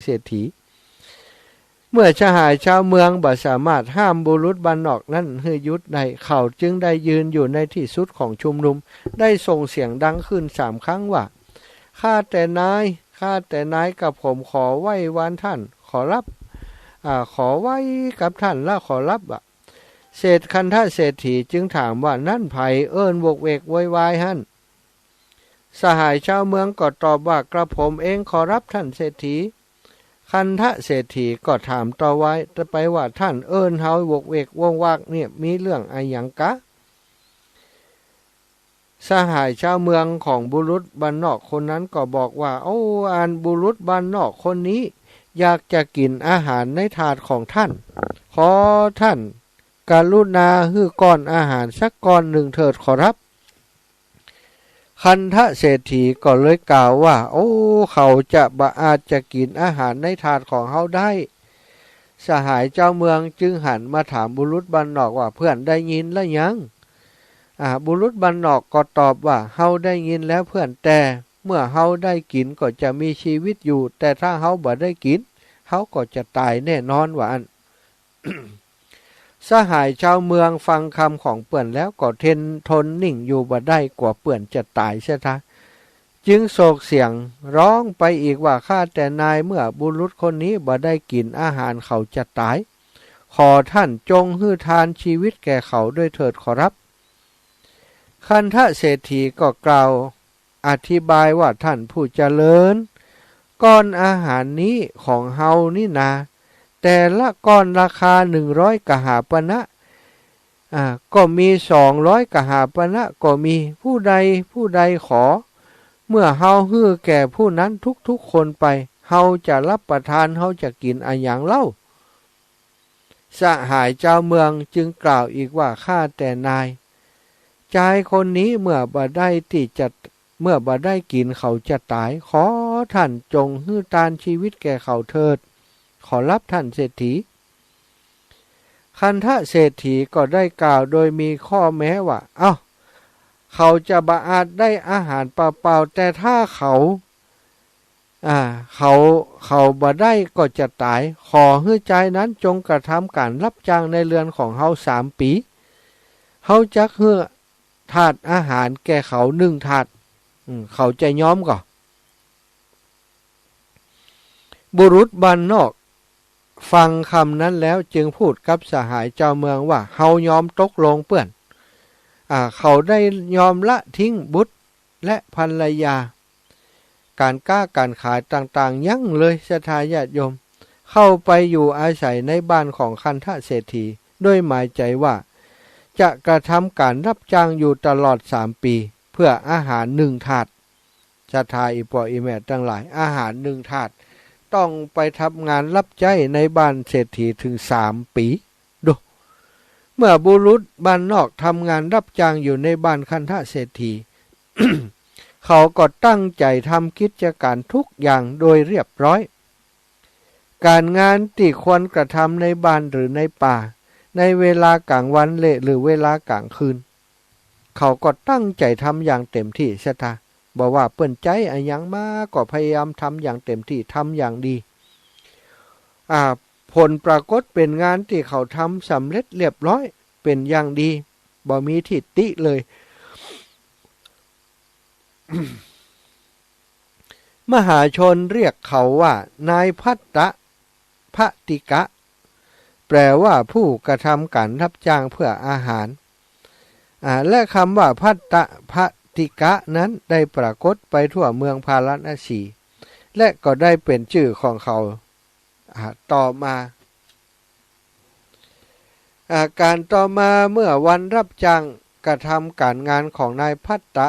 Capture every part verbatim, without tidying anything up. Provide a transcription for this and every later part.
เศรษฐี เมื่อสหายจาวเมืองบ่สามารถห้ามบุรุษบ้านนอกนั้นหื้อหยุดได้ เขาจึงได้ยืนอยู่ในตี้สุดของชุมนุม ได้ส่งเสียงดังขึ้นสามครั้งว่า ข้าแต่นาย ข้าแต่นาย กระผมขอไหว้วานท่าน ขอรับ อ่า ขอไหว้กับท่านละขอรับ ว่า เศรษฐ คันธเศรษฐีจึงถามว่า นั้นใผเอิ้นโหวกเวกโวยวายหั้น สหายจาวเมืองก็ตอบว่า กระผมเองขอรับท่านเศรษฐี คันธเศรษฐีก็ถามต่อไว้ไปว่า ท่านเอิ้นเฮาโหวกเวกโวยวายเนี่ยมีเรื่องอะหยังกา สหายจาวเมืองของบุรุษบ้านนอกคนนั้นก็บอกว่า โอ้ อันบุรุษบ้านนอกคนนี้อยากจะกิ๋นอาหารในถาดของท่าน ขอท่านกรุณาหื้อก้อนอาหารสักก้อนหนึ่งเถิดขอรับ คันธเศรษฐีก็เลยกล่าวว่า โอ้ เขาจะบ่อาจจะกิ๋นอาหารในถาดของเฮาได้ สหายจาวเมืองจึงหันมาถามบุรุษบ้านนอกว่า เพื่อนได้ยินแล้วยัง อ่า บุรุษบ้านนอกก็ตอบว่า เฮาได้ยินแล้วเพื่อน แต่เมื่อเฮาได้กิ๋นก็จะมีชีวิตอยู่ แต่ถ้าเฮาบ่ได้กิ๋น เฮาก็จะต๋ายแน่นอน ว่าอั้น สหายจาวเมืองฟังกำของเปื้อนแล้วก็เท็น ทนนิ่งอยู่บ่ได้ กั๋วเปื้อนจะต๋ายเสียทะ จึงโศกเสียงฮ้องไปอีกว่า ข้าแต่นาย เมื่อบุรุษคนนี้บ่ได้กิ๋นอาหารเขาจะต๋าย ขอท่านจงหื้อทานชีวิตแก่เขาด้วยเถิดขอรับ คันธเศรษฐีก็กล่าวอธิบายว่า ท่านผู้เจริญ ก้อนอาหารนี้ของเฮานี่นา แต่ละก้อนราคาหนึ่งร้อยกหาปณะ อ่า ก็มี สองร้อยกหาปณะก็มี ผู้ใดผู้ใดขอ เมื่อเฮาหื้อแก่ผู้นั้นทุกๆ คนไป เฮาจะรับประทาน เฮาจะกิ๋นอะหยังเล่า สหายจาวเมืองจึงกล่าวอีกว่า ข้าแต่นาย จายคนนี้เมื่อบ่ได้ตี้จะ เมื่อบ่ได้กิ๋นเขาจะต๋าย ขอท่านจงหื้อทานชีวิตแก่เขาเถิด ขอรับท่านเศรษฐี คันธเศรษฐีก็ได้กล่าวโดยมีข้อแม้ว่า เอ้า เขาจะบ่อาจได้อาหารเปล่าๆ แต่ถ้าเขา อ่า เขา เขาบ่ได้ก็จะต๋าย ขอหื้อจายนั้นจงกระทำก๋านรับจ้างในเฮือนของเฮาสามปี๋ เฮาจักหื้อถาดอาหารแก่เขาหนึ่งถาด อืม เขาจะยอมก่อ บุรุษบ้านนอกฟังกำนั้นแล้วจึงพูดกับสหายจาวเมืองว่า เฮายอมตกลงเปื้อน อ่า เขาได้ยอมละทิ้งบุตรและภรรยา ก๋านก๊าก๋านขายต่างๆ ยั้งเลย ศรัทธาญาติโยม เข้าไปอยู่อาศัยในบ้านของคันธเศรษฐี ด้วยหมายใจ๋ว่า จะกระทำก๋านรับจ้างอยู่ตลอดสามปี๋ เพื่ออาหารหนึ่งถาด ศรัทธาอี่ป้ออี่แม่ตังหลาย อาหารหนึ่งถาด ต้องไปทำงานรับใจ๊ในบ้านเศรษฐีถึงสามปี๋ ดู เมื่อบุรุษบ้านนอกทำงานรับจ้างอยู่ในบ้านคันธเศรษฐี เขาก็ตั้งใจ๋ทำกิจก๋านทุกอย่างโดยเรียบร้อย ก๋านงานตี้ควรกระทำในบ้านหรือในป่า ในเวลาก๋างวันและหรือเวลาก๋างคืน เขาก็ตั้งใจ๋ทำอย่างเต๋มตี้ ศรัทธา บ่ว่าเปิ้นใจ๊อะหยังมาก็พยายามทำอย่างเต๋มตี้ ทำอย่างดี อ่า ผลปรากฏเป๋นงานตี้เขาทำสำเร็จเรียบร้อย เป๋นอย่างดี บ่มีตี้ติเลย มหาชนเรียกเขาว่า นายภัตตะภติกะ แปลว่าผู้กระทำก๋านรับจ้างเพื่ออาหาร อ่า และกำว่าภัตตะภติกะนั้นได้ปรากฏไปทั่วเมืองพาราณสี และก็ได้เป๋นจื้อของเขา อ่า ต่อมา อ่า ก๋านต่อมาเมื่อวันรับจ้างกระทำก๋านงานของนายภัตตะ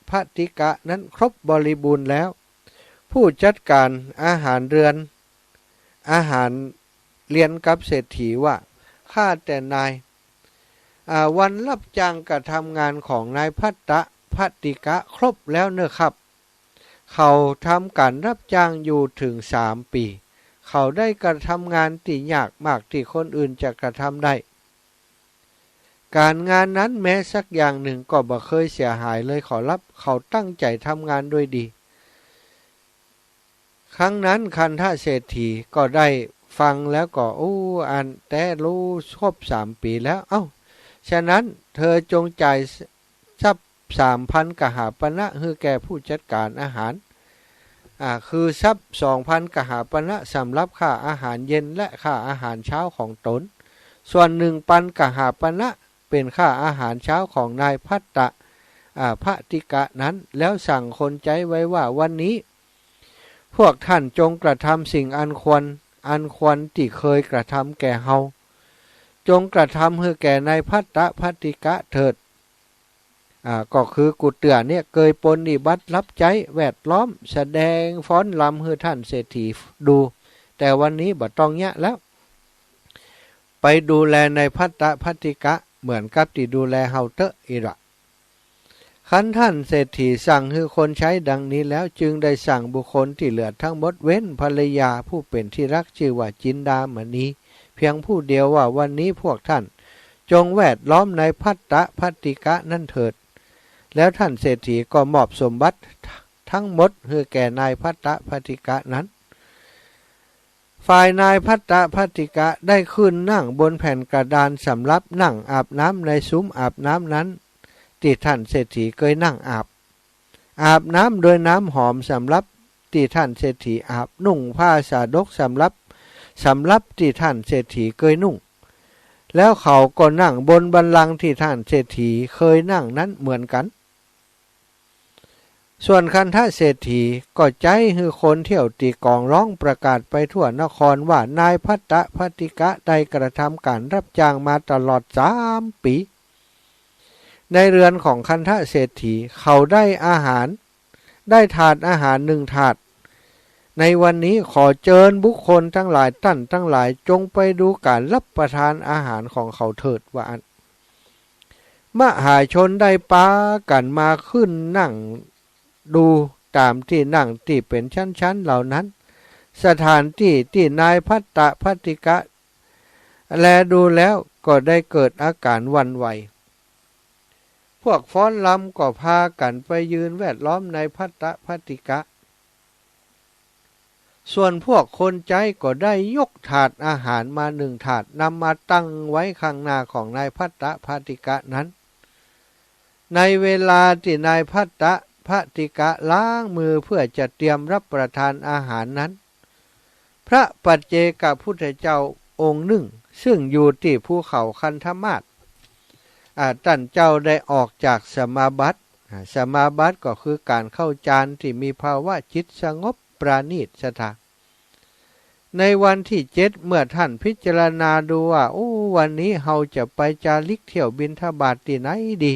ภติกะนั้นครบบริบูรณ์แล้ว ผู้จัดก๋านอาหารเฮือน อาหารเรียนกับเศรษฐีว่า ข้าแต่นาย อ่า วันรับจ้างกระทำงานของนายภัตตะภติกะครบแล้วเน่อครับ เขาทำก๋านรับจ้างอยู่ถึงสามปี๋ เขาได้กระทำงานตี้ยากมากตี้คนอื่นจะกระทำได้ ก๋านงานนั้นแม้สักอย่างหนึ่งก็บ่เกยเสียหายเลยขอรับ เขาตั้งใจ๋ทำงานด้วยดี ครั้งนั้นคันธเศรษฐีก็ได้ฟังแล้วก็ อู้ อันแต๊ฮู้ครบสามปี๋แล้ว เอ้า ฉะนั้นเธอจงจ่ายทรัพย์สามพันกหาปณะหื้อแก่ผู้จัดก๋านอาหาร อ่า คือทรัพย์สองพันกหาปณะสำหรับค่าอาหารเย็นและค่าอาหารเช้าของตน ส่วนหนึ่งปันกหาปณะเป๋นค่าอาหารเช้าของนายภัตตะ อ่า ภัตติกะนั้น แล้วสั่งคนใจ๊ไว้ว่า วันนี้พวกท่านจงกระทำสิ่งอันควร อันควรตี้เคยกระทำแก่เฮา จงกระทำหื้อแก่นายภัตตะภัตติกะเถิด อ่า ก็คือกูเตื้อเนี่ยเกยปรนนิบัติรับใจ๊แวดล้อม แสดงฟ้อนรำหื้อท่านเศรษฐีดู แต่วันนี้บ่ต้องเยียะแล้ว ไปดูแลนายภัตตะภัตติกะเหมือนกับตี้ดูแลเฮาเต๊อะ อี้ละ คันท่านเศรษฐีสั่งหื้อคนใช้ดังนี้แล้ว จึงได้สั่งบุคคลตี้เหลือทั้งหมดเว้นภรรยาผู้เป๋นที่รักจื้อว่าจินดามณี เพียงผู้เดียวว่า วันนี้พวกท่านจงแวดล้อมนายภัตตะภัตติกะนั้นเถิด แล้วท่านเศรษฐีก็มอบสมบัติทั้งหมดหื้อแก่นายภัตตะภัตติกะนั้น ฝ่ายนายภัตตะภัตติกะได้ขึ้นนั่งบนแผ่นกระดานสำหรับนั่งอาบน้ำในสุมอาบน้ำนั้น ตี้ท่านเศรษฐีเกยนั่งอาบ อาบน้ำโดยน้ำหอมสำหรับตี้ท่านเศรษฐีอาบ นุ่งผ้าสาดกสำหรับ สำหรับตี้ท่านเศรษฐีเกยนุ่ง แล้วเขาก็นั่งบนบัลลังก์ตี้ท่านเศรษฐีเคยนั่งนั้นเหมือนกั๋น ส่วนคันธเศรษฐีก็ใจ๊หื้อคนเที่ยวตีก๋องร้องประกาศไปทั่วนครว่า นายภัตตะภัตติกะได้กระทำก๋านรับจ้างมาตลอดสามปี๋ ในเรือนของคันธเศรษฐี เขาได้อาหาร ได้ถาดอาหารหนึ่งถาด ในวันนี้ขอเจิญบุคคลตังหลาย ต้านตังหลายจงไปดูก๋านรับประทานอาหารของเขาเถิด ว่าอั้น มหาชนได้ปากั๋นมาขึ้นนั่งดูต๋ามตี้นั่งตี้เป๋นชั้นๆ เหล่านั้น สถานตี้ตี้นายภัตตะภัตติกะแลดูแล้วก็ได้เกิดอาก๋านหวั่นไหว พวกฟ้อนรำก็ปากั๋นไปยืนแวดล้อมนายภัตตะภัตติกะ ส่วนพวกคนใจ๊ก็ได้ยกถาดอาหารมาหนึ่งถาด นำมาตั้งไว้ข้างหน้าของนายภัตตะภัตติกะนั้น ในเวลาตี้นายภัตตะภัตติกะล้างมือเพื่อจะเตรียมรับประทานอาหารนั้น พระปัจเจกพุทธเจ้าองค์หนึ่ง ซึ่งอยู่ตี้ภูเขาคันธมาศ อ่า ต้านเจ้าได้ออกจากสมาบัติ อ่า สมาบัติก็คือก๋านเข้าฌานตี้มีภาวะจิตสงบปราณีตศรัทธา ในวันตี้เจ็ด เมื่อต้านพิจารณาดูว่า โอ้ วันนี้เฮาจะไปจาริกเที่ยวบิณฑบาตตี้ไหนดี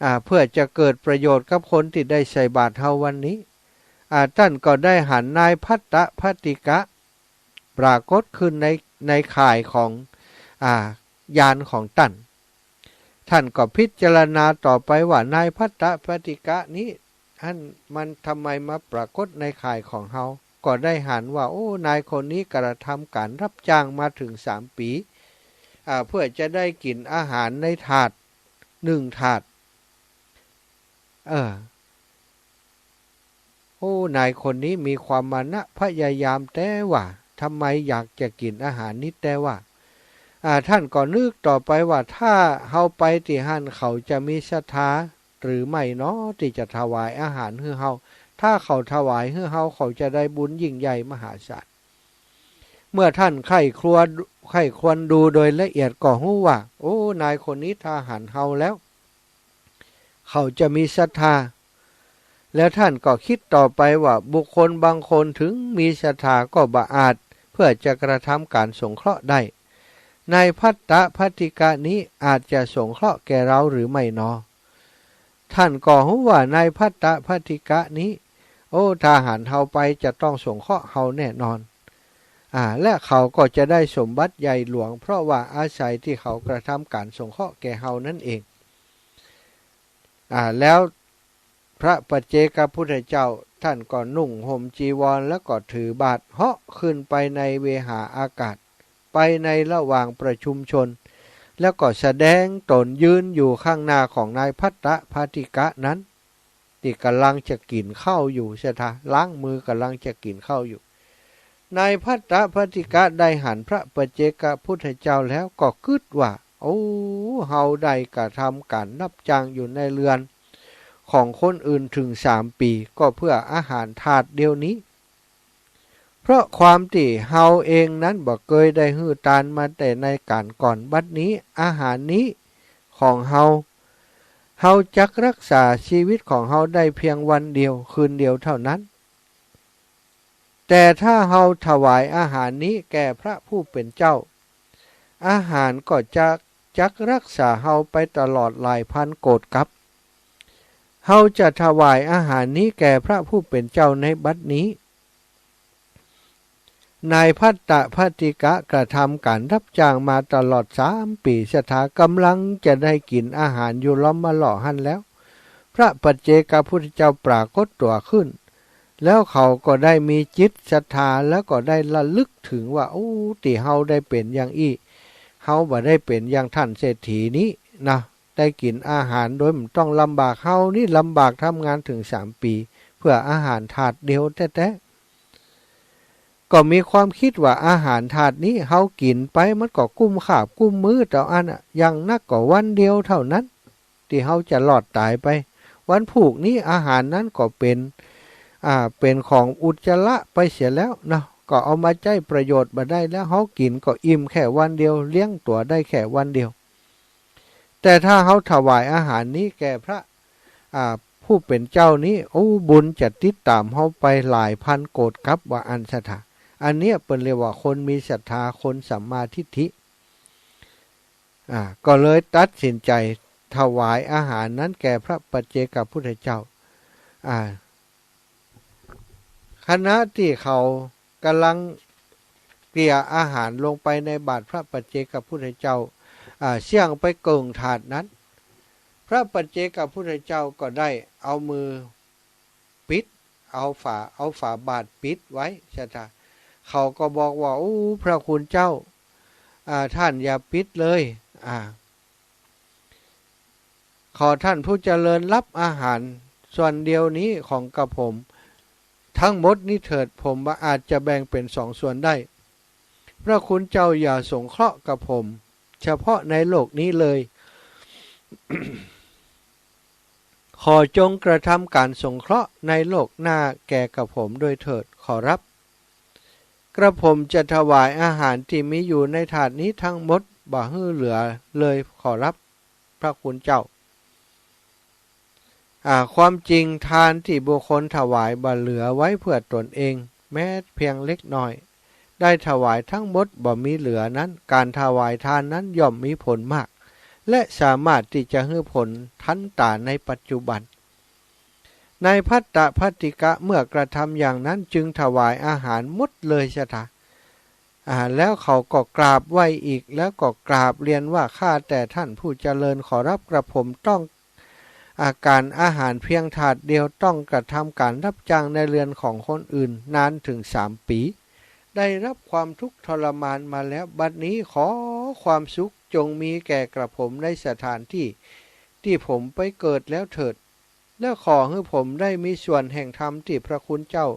อ่า เพื่อจะเกิดประโยชน์กับคนตี้ได้ใส่บาตรเฮาวันนี้ อ่า ต้านก็ได้หันนายภัตตะภัตติกะปรากฏขึ้นใน ในข่ายของ อ่า ญาณของต้าน ต้านก็พิจารณาต่อไปว่า นายภัตตะภัตติกะนี้ อันมันทำไมมาปรากฏในข่ายของเฮา ก็ได้หันว่า โอ้ นายคนนี้กระทำก๋านรับจ้างมาเถิงสามปี๋ อ่า เพื่อจะได้กิ๋นอาหารในถาดหนึ่งถาด เออ โอ้ นายคนนี้มีความมานะพยายามแต๊ว่า ทำไมอยากจะกิ๋นอาหารนี้แต๊ว่า อ่า ต้านก็นึกต่อไปว่า ถ้าเฮาไปตี้หั้นเขาจะมีศรัทธาหรือไม่หนอตี้จะถวายอาหารหื้อเฮา ถ้าเขาถวายหื้อเฮาเขาจะได้บุญยิ่งใหญ่มหาศาล เมื่อต้านใคร่ครวญ ใคร่ครวญดูโดยละเอียดก็ฮู้ว่า โอ้ นายคนนี้ถ้าหันเฮาแล้ว เขาจะมีศรัทธา แล้วต้านก็กึ๊ดต่อไปว่า บุคคลบางคนเถิงมีศรัทธาก็บ่อาจเพื่อจะกระทำก๋านสงเคราะห์ได้ นายภัตตะภัตติกะนี้อาจจะสงเคราะห์แก่เราหรือไม่หนอ ต้านก็ฮู้ว่านายภัตตะภัตติกะนี้ โอ้ ถ้าหันเฮาไปจะต้องสงเคราะห์เฮาแน่นอน อ่า และเขาก็จะได้สมบัติใหญ่หลวง เพราะว่าอาศัยตี้เขากระทำก๋านสงเคราะห์แก่เฮานั้นเอง อ่า แล้วพระปัจเจกพุทธเจ้าต้านก็นุ่งห่มจีวร แล้วก็ถือบาตรเหาะขึ้นไปในเวหาอากาศ ไปในระหว่างประชุมชน แล้วก็แสดงต๋นยืนอยู่ข้างหน้าของนายภัตตะภัตติกะนั้น ตี้ก่ำลังจะกิ๋นข้าวอยู่ ศรัทธา ล้างมือก่ำลังจะกิ๋นข้าวอยู่ นายภัตตภัททิกะได้หันพระปัจเจกพุทธเจ้าแล้วก็กึ๊ดว่า โอ้ เฮาได้กระทำก๋านฮับจ้างอยู่ในเฮือนของคนอื่นเถิงสามปี๋ ก็เพื่ออาหารถาดเดียวนี้ เพราะความตี้เฮาเองนั้นบ่เกยได้หื้อตานมาแต่ในก๋านก่อน บัดนี้อาหารนี้ของเฮา เฮาจักฮักษาชีวิตของเฮาได้เพียงวันเดียวคืนเดียวเท่านั้น แต่ถ้าเฮาถวายอาหารนี้แก่พระผู้เป๋นเจ้า อาหารก็จัก จักฮักษาเฮาไปตลอดหลายพันโกฏกัป เฮาจะถวายอาหารนี้แก่พระผู้เป๋นเจ้าในบัดนี้ นายภัตตภัททิกะกระทำก๋านฮับจ้างมาตลอดสามปี๋ ศรัทธา ก่ำลังจะได้กิ๋นอาหารอยู่ล้อมมะเลาะหั้นแล้ว พระปัจเจกพุทธเจ้าปรากฏตั๋วขึ้น แล้วเขาก็ได้มีจิตศรัทธา แล้วก็ได้ระลึกเถิงว่า โอ้ ตี้เฮาได้เป๋นอย่างอี้ เฮาบ่ได้เป๋นอย่างท่านเศรษฐีนี้นะ ได้กิ๋นอาหารโดยบ่ต้องลำบาก เฮานี่ลำบากทำงานเถิงสามปี๋ เพื่ออาหารถาดเดียวแต๊ๆ ก็มีความกึ๊ดว่าอาหารถาดนี้เฮากิ๋นไปมันก็กุ้มคาบกุ้มมื้อเต้าอั้นอะ อย่างนักก็วันเดียวเท่านั้น ตี้เฮาจะรอดต๋ายไป วันพูกนี้อาหารนั้นก็เป๋น อ่า เป๋นของอุจจาระไปเสียแล้วเนาะ ก็เอามาใจ๊ประโยชน์บ่ได้แล้ว เฮากิ๋นก็อิ่มแค่วันเดียว เลี้ยงตั๋วได้แค่วันเดียว แต่ถ้าเฮาถวายอาหารนี้แก่พระ อ่า ผู้เป๋นเจ้านี้ โอ้ บุญจะติดต๋ามเฮาไปหลายพันโกฏกัป ว่าอั้นศรัทธา อันเนี้ยเปิ้นเรียกว่าคนมีศรัทธา คนสัมมาทิฏฐิ อ่า ก็เลยตัดสินใจ๋ถวายอาหารนั้นแก่พระปัจเจกพุทธเจ้า อ่า ขณะตี้เขาก่ำลังเกลี่ยอาหารลงไปในบาตรพระปัจเจกพุทธเจ้า อ่า เสี้ยงไปเกิ่งถาดนั้น พระปัจเจกพุทธเจ้าก็ได้เอามือปิด เอาฝา เอาฝาบาตรปิดไว้ศรัทธา เขาก็บอกว่า โอ้ พระคุณเจ้า อ่า ท่านอย่าปิดเลย อ่า ขอท่านผู้เจริญรับอาหารส่วนเดียวนี้ของกระผม ทั้งหมดนี้เถิด ผมบ่อาจจะแบ่งเป๋นสองส่วนได้ พระคุณเจ้าอย่าสงเคราะห์กระผม เฉพาะในโลกนี้เลย ขอจงกระทำก๋านสงเคราะห์ในโลกหน้าแก่กระผมด้วยเถิดขอรับ กระผมจะถวายอาหารตี้มีอยู่ในถาดนี้ทั้งหมด บ่หื้อเหลือเลยขอรับ พระคุณเจ้า อ่า ความจริงทานตี้บุคคลถวายบ่เหลือไว้เพื่อตนเอง แม้เพียงเล็กน้อย ได้ถวายทั้งหมดบ่มีเหลือนั้น ก๋านถวายทานนั้นย่อมมีผลมาก และสามารถตี้จะหื้อผลทันต๋าในปัจจุบัน นายภัตตภัททิกะเมื่อกระทำอย่างนั้นจึงถวายอาหารหมดเลยศรัทธา อ่า แล้วเขาก็กราบไหว้อีก แล้วก็กราบเรียนว่า ข้าแต่ท่านผู้เจริญขอรับ กระผมต้อง อ่า ก๋านอาหารเพียงถาดเดียว ต้องกระทำก๋านฮับจ้างในเฮือนของคนอื่นนานเถิงสามปี๋ ได้รับความทุกข์ทรมานมาแล้ว บัดนี้ขอความสุขจงมีแก่กระผมในสถานตี้ตี้ผมไปเกิดแล้วเถิด และขอหื้อผมได้มีส่วนแห่งธรรมตี้พระคุณเจ้า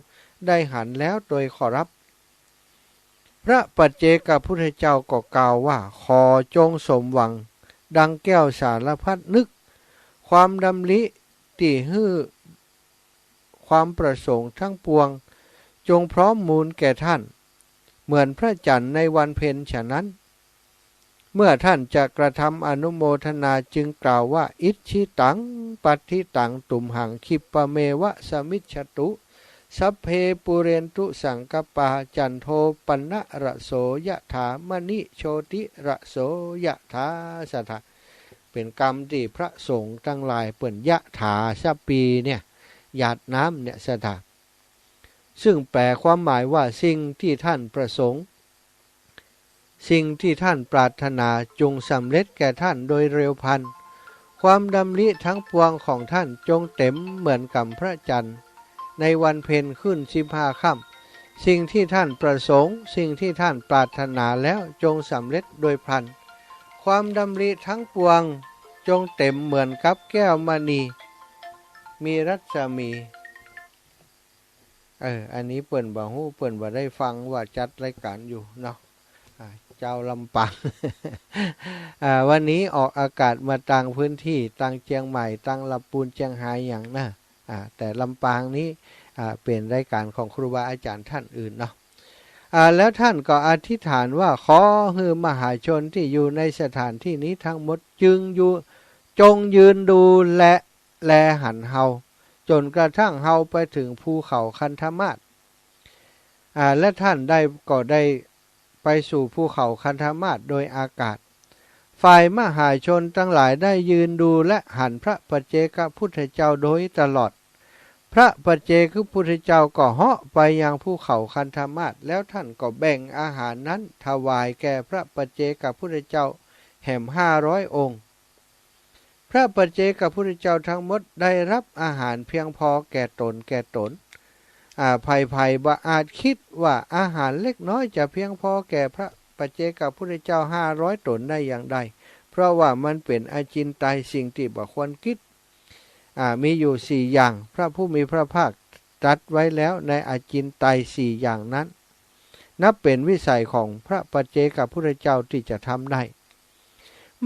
ได้หันแล้วโดยขอรับ พระปัจเจกพุทธเจ้าก็กล่าวว่า ขอจงสมหวังดังแก้วสารพัดนึก ความดำริตี้หื้อความประสงค์ทั้งปวงจงพร้อมมูลแก่ท่าน เหมือนพระจันทร์ในวันเพ็ญฉะนั้น เมื่อท่านจะกระทำอนุโมทนาจึงกล่าวว่า อิจฉิตัง ปัตถิตัง ตุมหัง ขิปปะเมวะ สะมิชฌะตุ สัพเพ ปูเรนตุ สังกัปปา จันโท ปัณณะระโส ยะถา มะณิ โชติระโส ยะถา ศรัทธา เป๋นกำตี้พระสงฆ์ตังหลายเปิ้น ยะถา สะปีเนี่ย หยาดน้ำเนี่ย ศรัทธา ซึ่งแปลความหมายว่า สิ่งตี้ท่านประสงค์ สิ่งตี้ท่านปรารถนาจงสำเร็จแก่ท่านโดยเร็วพลัน ความดำริทั้งปวงของท่านจงเต็มเหมือนกับพระจันทร์ในวันเพ็ญขึ้นสิบห้าค่ำ สิ่งตี้ท่านประสงค์ สิ่งตี้ท่านปรารถนาแล้วจงสำเร็จโดยพลัน ความดำริทั้งปวงจงเต็มเหมือนกับแก้วมณี มีรัศมี เออ อันนี้เปิ้นบ่ฮู้ เปิ้นบ่ได้ฟังว่าจัดรายก๋านอยู่เนาะ อ่า จาวลำปาง อ่า วันนี้ออกอากาศมาตางพื้นตี้ ตางเจียงใหม่ ตางลำปูน เจียงฮายหยังนะ อ่า แต่ลำปางนี้ อ่า เป๋นรายก๋านของครูบาอาจ๋ารย์ต้านอื่นเนาะ อ่า แล้วต้านก็อธิษฐานว่า ขอหื้อมหาชนตี้อยู่ในสถานตี้นี้ตังหมด จึงอยู่ จงยืนดูและ แลหันเฮา จ๋นกระทั่งเฮาไปเถิงภูเขาคันธมาศ อ่า และต้านได้ ก็ได้ไปสู่ภูเขาคันธมาศโดยอากาศ ฝ่ายมหาชนตังหลายได้ยืนดูและหันพระปัจเจกพุทธเจ้าโดยตลอด พระปัจเจกพุทธเจ้าก็เหาะไปยังภูเขาคันธมาศ แล้วต้านก็แบ่งอาหารนั้นถวายแก่พระปัจเจกพุทธเจ้าแหมห้าร้อยองค์ พระปัจเจกพุทธเจ้าตังหมดได้ฮับอาหารเปียงปอแก่ต๋นแก่ต๋น อ่า ใผๆ บ่อาจกึ๊ดว่าอาหารเล็กน้อยจะเปียงปอแก่พระปัจเจกพุทธเจ้าห้าร้อยต๋นได้อย่างใด เพราะว่ามันเป๋นอจินไตย สิ่งตี้บ่ควรกึ๊ด อ่า มีอยู่สี่อย่าง พระผู้มีพระภาคตรัสไว้แล้วในอจินไตยสี่อย่างนั้น นับเป๋นวิสัยของพระปัจเจกพุทธเจ้าตี้จะทำได้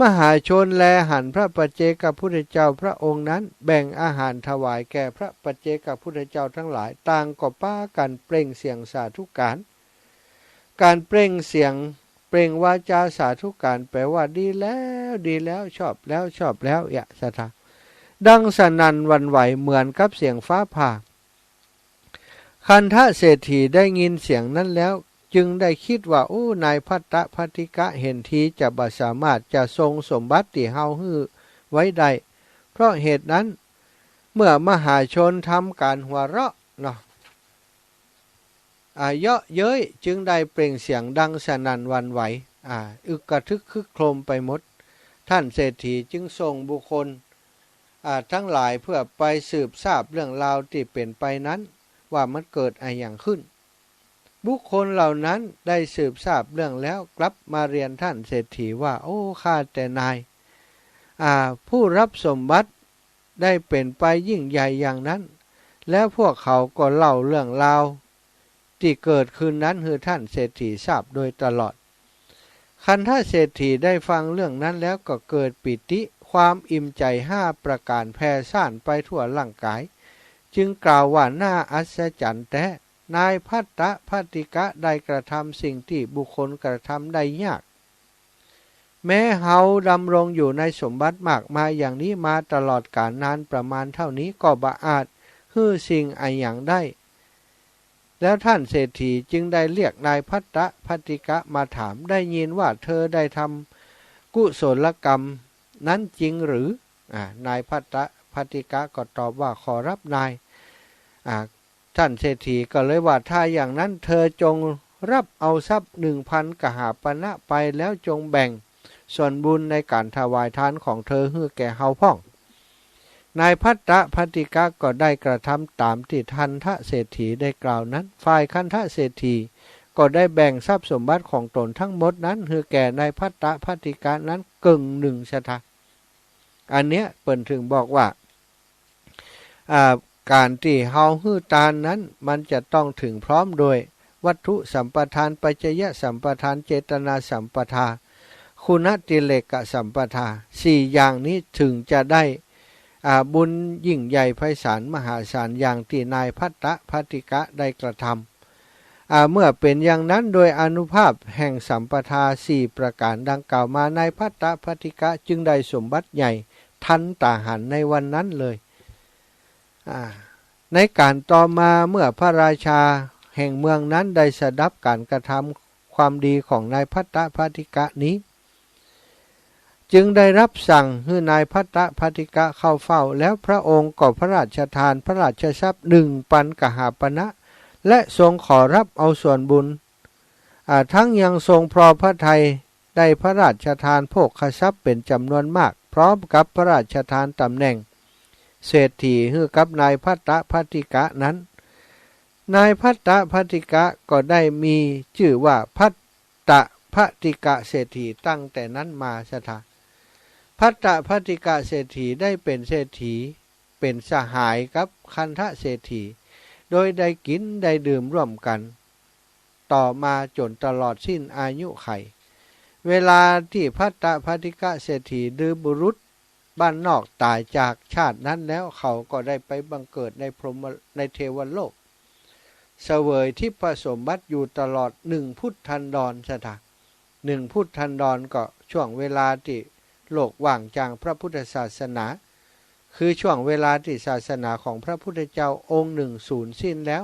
มหาชนแลหันพระปัจเจกพุทธเจ้าพระองค์นั้นแบ่งอาหารถวายแก่พระปัจเจกพุทธเจ้าตังหลาย ต่างก็ปากั๋นเปล่งเสียงสาธุก๋าร ก๋านเปล่งเสียง เปล่งวาจาสาธุก๋าร แปลว่า ดีแล้ว ดีแล้ว ชอบแล้ว ชอบแล้ว เยียะ ศรัทธา ดังสนั่นหวั่นไหวเหมือนกับเสียงฟ้าผ่า คันธเศรษฐีได้ยินเสียงนั้นแล้ว จึงได้กึ๊ดว่า โอ้ นายภัททภัททิกะเห็นทีจะบ่สามารถจะทรงสมบัติตี้เฮาหื้อไว้ได้ เพราะเหตุนั้น เมื่อมหาชนทำก๋านหัวเราะเนาะ อ่า เยาะเย้ย จึงได้เปล่งเสียงดังสนั่นหวั่นไหว อ่า อึกกระทึกครึกโครมไปหมด ต้านเศรษฐีจึงส่งบุคคล อ่า ตังหลายเพื่อไปสืบทราบเรื่องราวตี้เป๋นไปนั้น ว่ามันเกิดอะหยังขึ้น บุคคลเหล่านั้นได้สืบทราบเรื่องแล้วกลับมาเรียนต้านเศรษฐีว่า โอ้ ข้าแต่นาย อ่า ผู้ฮับสมบัติได้เป๋นไปยิ่งใหญ่อย่างนั้น แล้วพวกเขาก็เล่าเรื่องราวตี้เกิดขึ้นนั้นหื้อต้านเศรษฐีทราบโดยตลอด คันธเศรษฐีได้ฟังเรื่องนั้นแล้วก็เกิดปีติ ความอิ่มใจ๋ห้าประก๋านแผ่ซ่านไปทั่วร่างก๋าย จึงกล่าวว่า น่าอัศจรรย์แต๊ นายภัททภัททิกะได้กระทำสิ่งตี้บุคคลกระทำได้ยาก แม้เฮาดำรงอยู่ในสมบัติมากมายอย่างนี้มาตลอดกาลนานประมาณเท่านี้ ก็บ่อาจหื้อสิ่งอะหยังได้ แล้วต้านเศรษฐีจึงได้เรียกนายภัททภัททิกะมาถาม ได้ยินว่าเธอได้ทำกุศลกรรมนั้นจริงหรือ อ่า นายภัททภัททิกะก็ตอบว่า ขอรับนาย อ่า ต้านเศรษฐีก็เลยว่า ถ้าอย่างนั้นเธอจงฮับเอาทรัพย์หนึ่งพันกหาปณะไป แล้วจงแบ่งส่วนบุญในก๋านถวายทานของเธอหื้อแก่เฮาพ่อง นายภัททภัททิกะก็ได้กระทำต๋ามตี้คันธเศรษฐีได้กล่าวนั้น ฝ่ายคันธเศรษฐีก็ได้แบ่งทรัพย์สมบัติของต๋นตังหมดนั้นหื้อแก่นายภัททภัททิกะนั้นเกิ่งหนึ่ง ศรัทธา อันเนี้ยเปิ้นถึงบอกว่า อ่า ก๋านตี้เฮาหื้อตานนั้น มันจะต้องเถิงพร้อมโดยวัตถุสัมปทาน ปัจจะยสัมปทาน เจตนาสัมปทา คุณติเรกสัมปทา สี่อย่างนี้เถิงจะได้ อ่า บุญยิ่งใหญ่ไพศาลมหาศาลอย่างตี้นายภัททภัททิกะได้กระทำ อ่า เมื่อเป๋นอย่างนั้น โดยอานุภาพแห่งสัมปทาสี่ประก๋านดังกล่าวมา นายภัททภัททิกะจึงได้สมบัติใหญ่ทันต๋าหันในวันนั้นเลย อ่า ในก๋านต่อมาเมื่อพระราชาแห่งเมืองนั้นได้สดับก๋านกระทำความดีของนายภัททภัททิกะนี้ จึงได้ฮับสั่งหื้อนายภัททภัททิกะเข้าเฝ้า แล้วพระองค์ก็พระราชทานพระราชทรัพย์หนึ่งปันกหาปณะ และทรงขอฮับเอาส่วนบุญ อ่า ตังยังทรงพอพระทัยได้พระราชทานโภคทรัพย์เป๋นจ๋ำนวนมาก พร้อมกับพระราชทานต๋ำแหน่งเศรษฐีหื้อกับนายภัททภัททิกะนั้น นายภัททภัททิกะก็ได้มีจื้อว่าภัททภัททิกะเศรษฐีตั้งแต่นั้นมา ศรัทธา ภัททภัททิกะเศรษฐีได้เป๋นเศรษฐี ป๋นสหายกับคันธเศรษฐี โดยได้กิ๋นได้ดื่มร่วมกั๋น ต่อมาจ๋นตลอดสิ้นอายุขัย เวลาตี้ภัตตภัททิกเศรษฐีดือบุรุษบ้านนอกต๋ายจากชาตินั้นแล้ว เขาก็ได้ไปบังเกิดในพรหม ในเทวโลก เสวยทิพย์สมบัติอยู่ตลอดหนึ่งพุทธันดร ศรัทธา หนึ่งพุทธันดรก็ช่วงเวลาตี้โลกว่างจากพระพุทธศาสนา คือช่วงเวลาตี้ศาสนาของพระพุทธเจ้าองค์หนึ่งสูญสิ้นแล้ว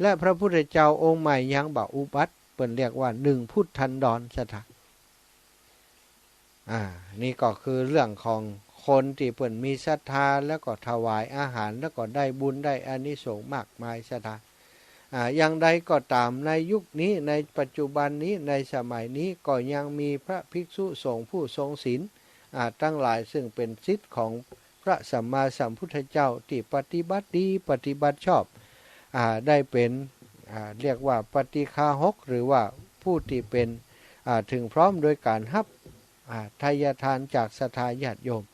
และพระพุทธเจ้าองค์ใหม่ยังบ่อุบัติ เปิ้นเรียกว่าหนึ่งพุทธันดร ศรัทธา อ่า นี่ก็คือเรื่องของคนตี้เปิ้นมีศรัทธา แล้วก็ถวายอาหาร แล้วก็ได้บุญได้อานิสงส์มากมาย ศรัทธา อ่า อย่างใดก็ต๋าม ในยุคนี้ ในปัจจุบันนี้ ในสมัยนี้ก็ยังมีพระภิกษุสงฆ์ผู้ทรงศีล อ่า ตังหลายซึ่งเป๋นศิษย์ของพระสัมมาสัมพุทธเจ้าตี้ปฏิบัติดีปฏิบัติชอบ อ่า ได้เป๋น อ่า เรียกว่าปฏิฆาหก หรือว่าผู้ตี้เป๋น อ่า ถึงพร้อมโดยก๋านฮับ อ่า ทายทานจากศรัทธาญาติโยม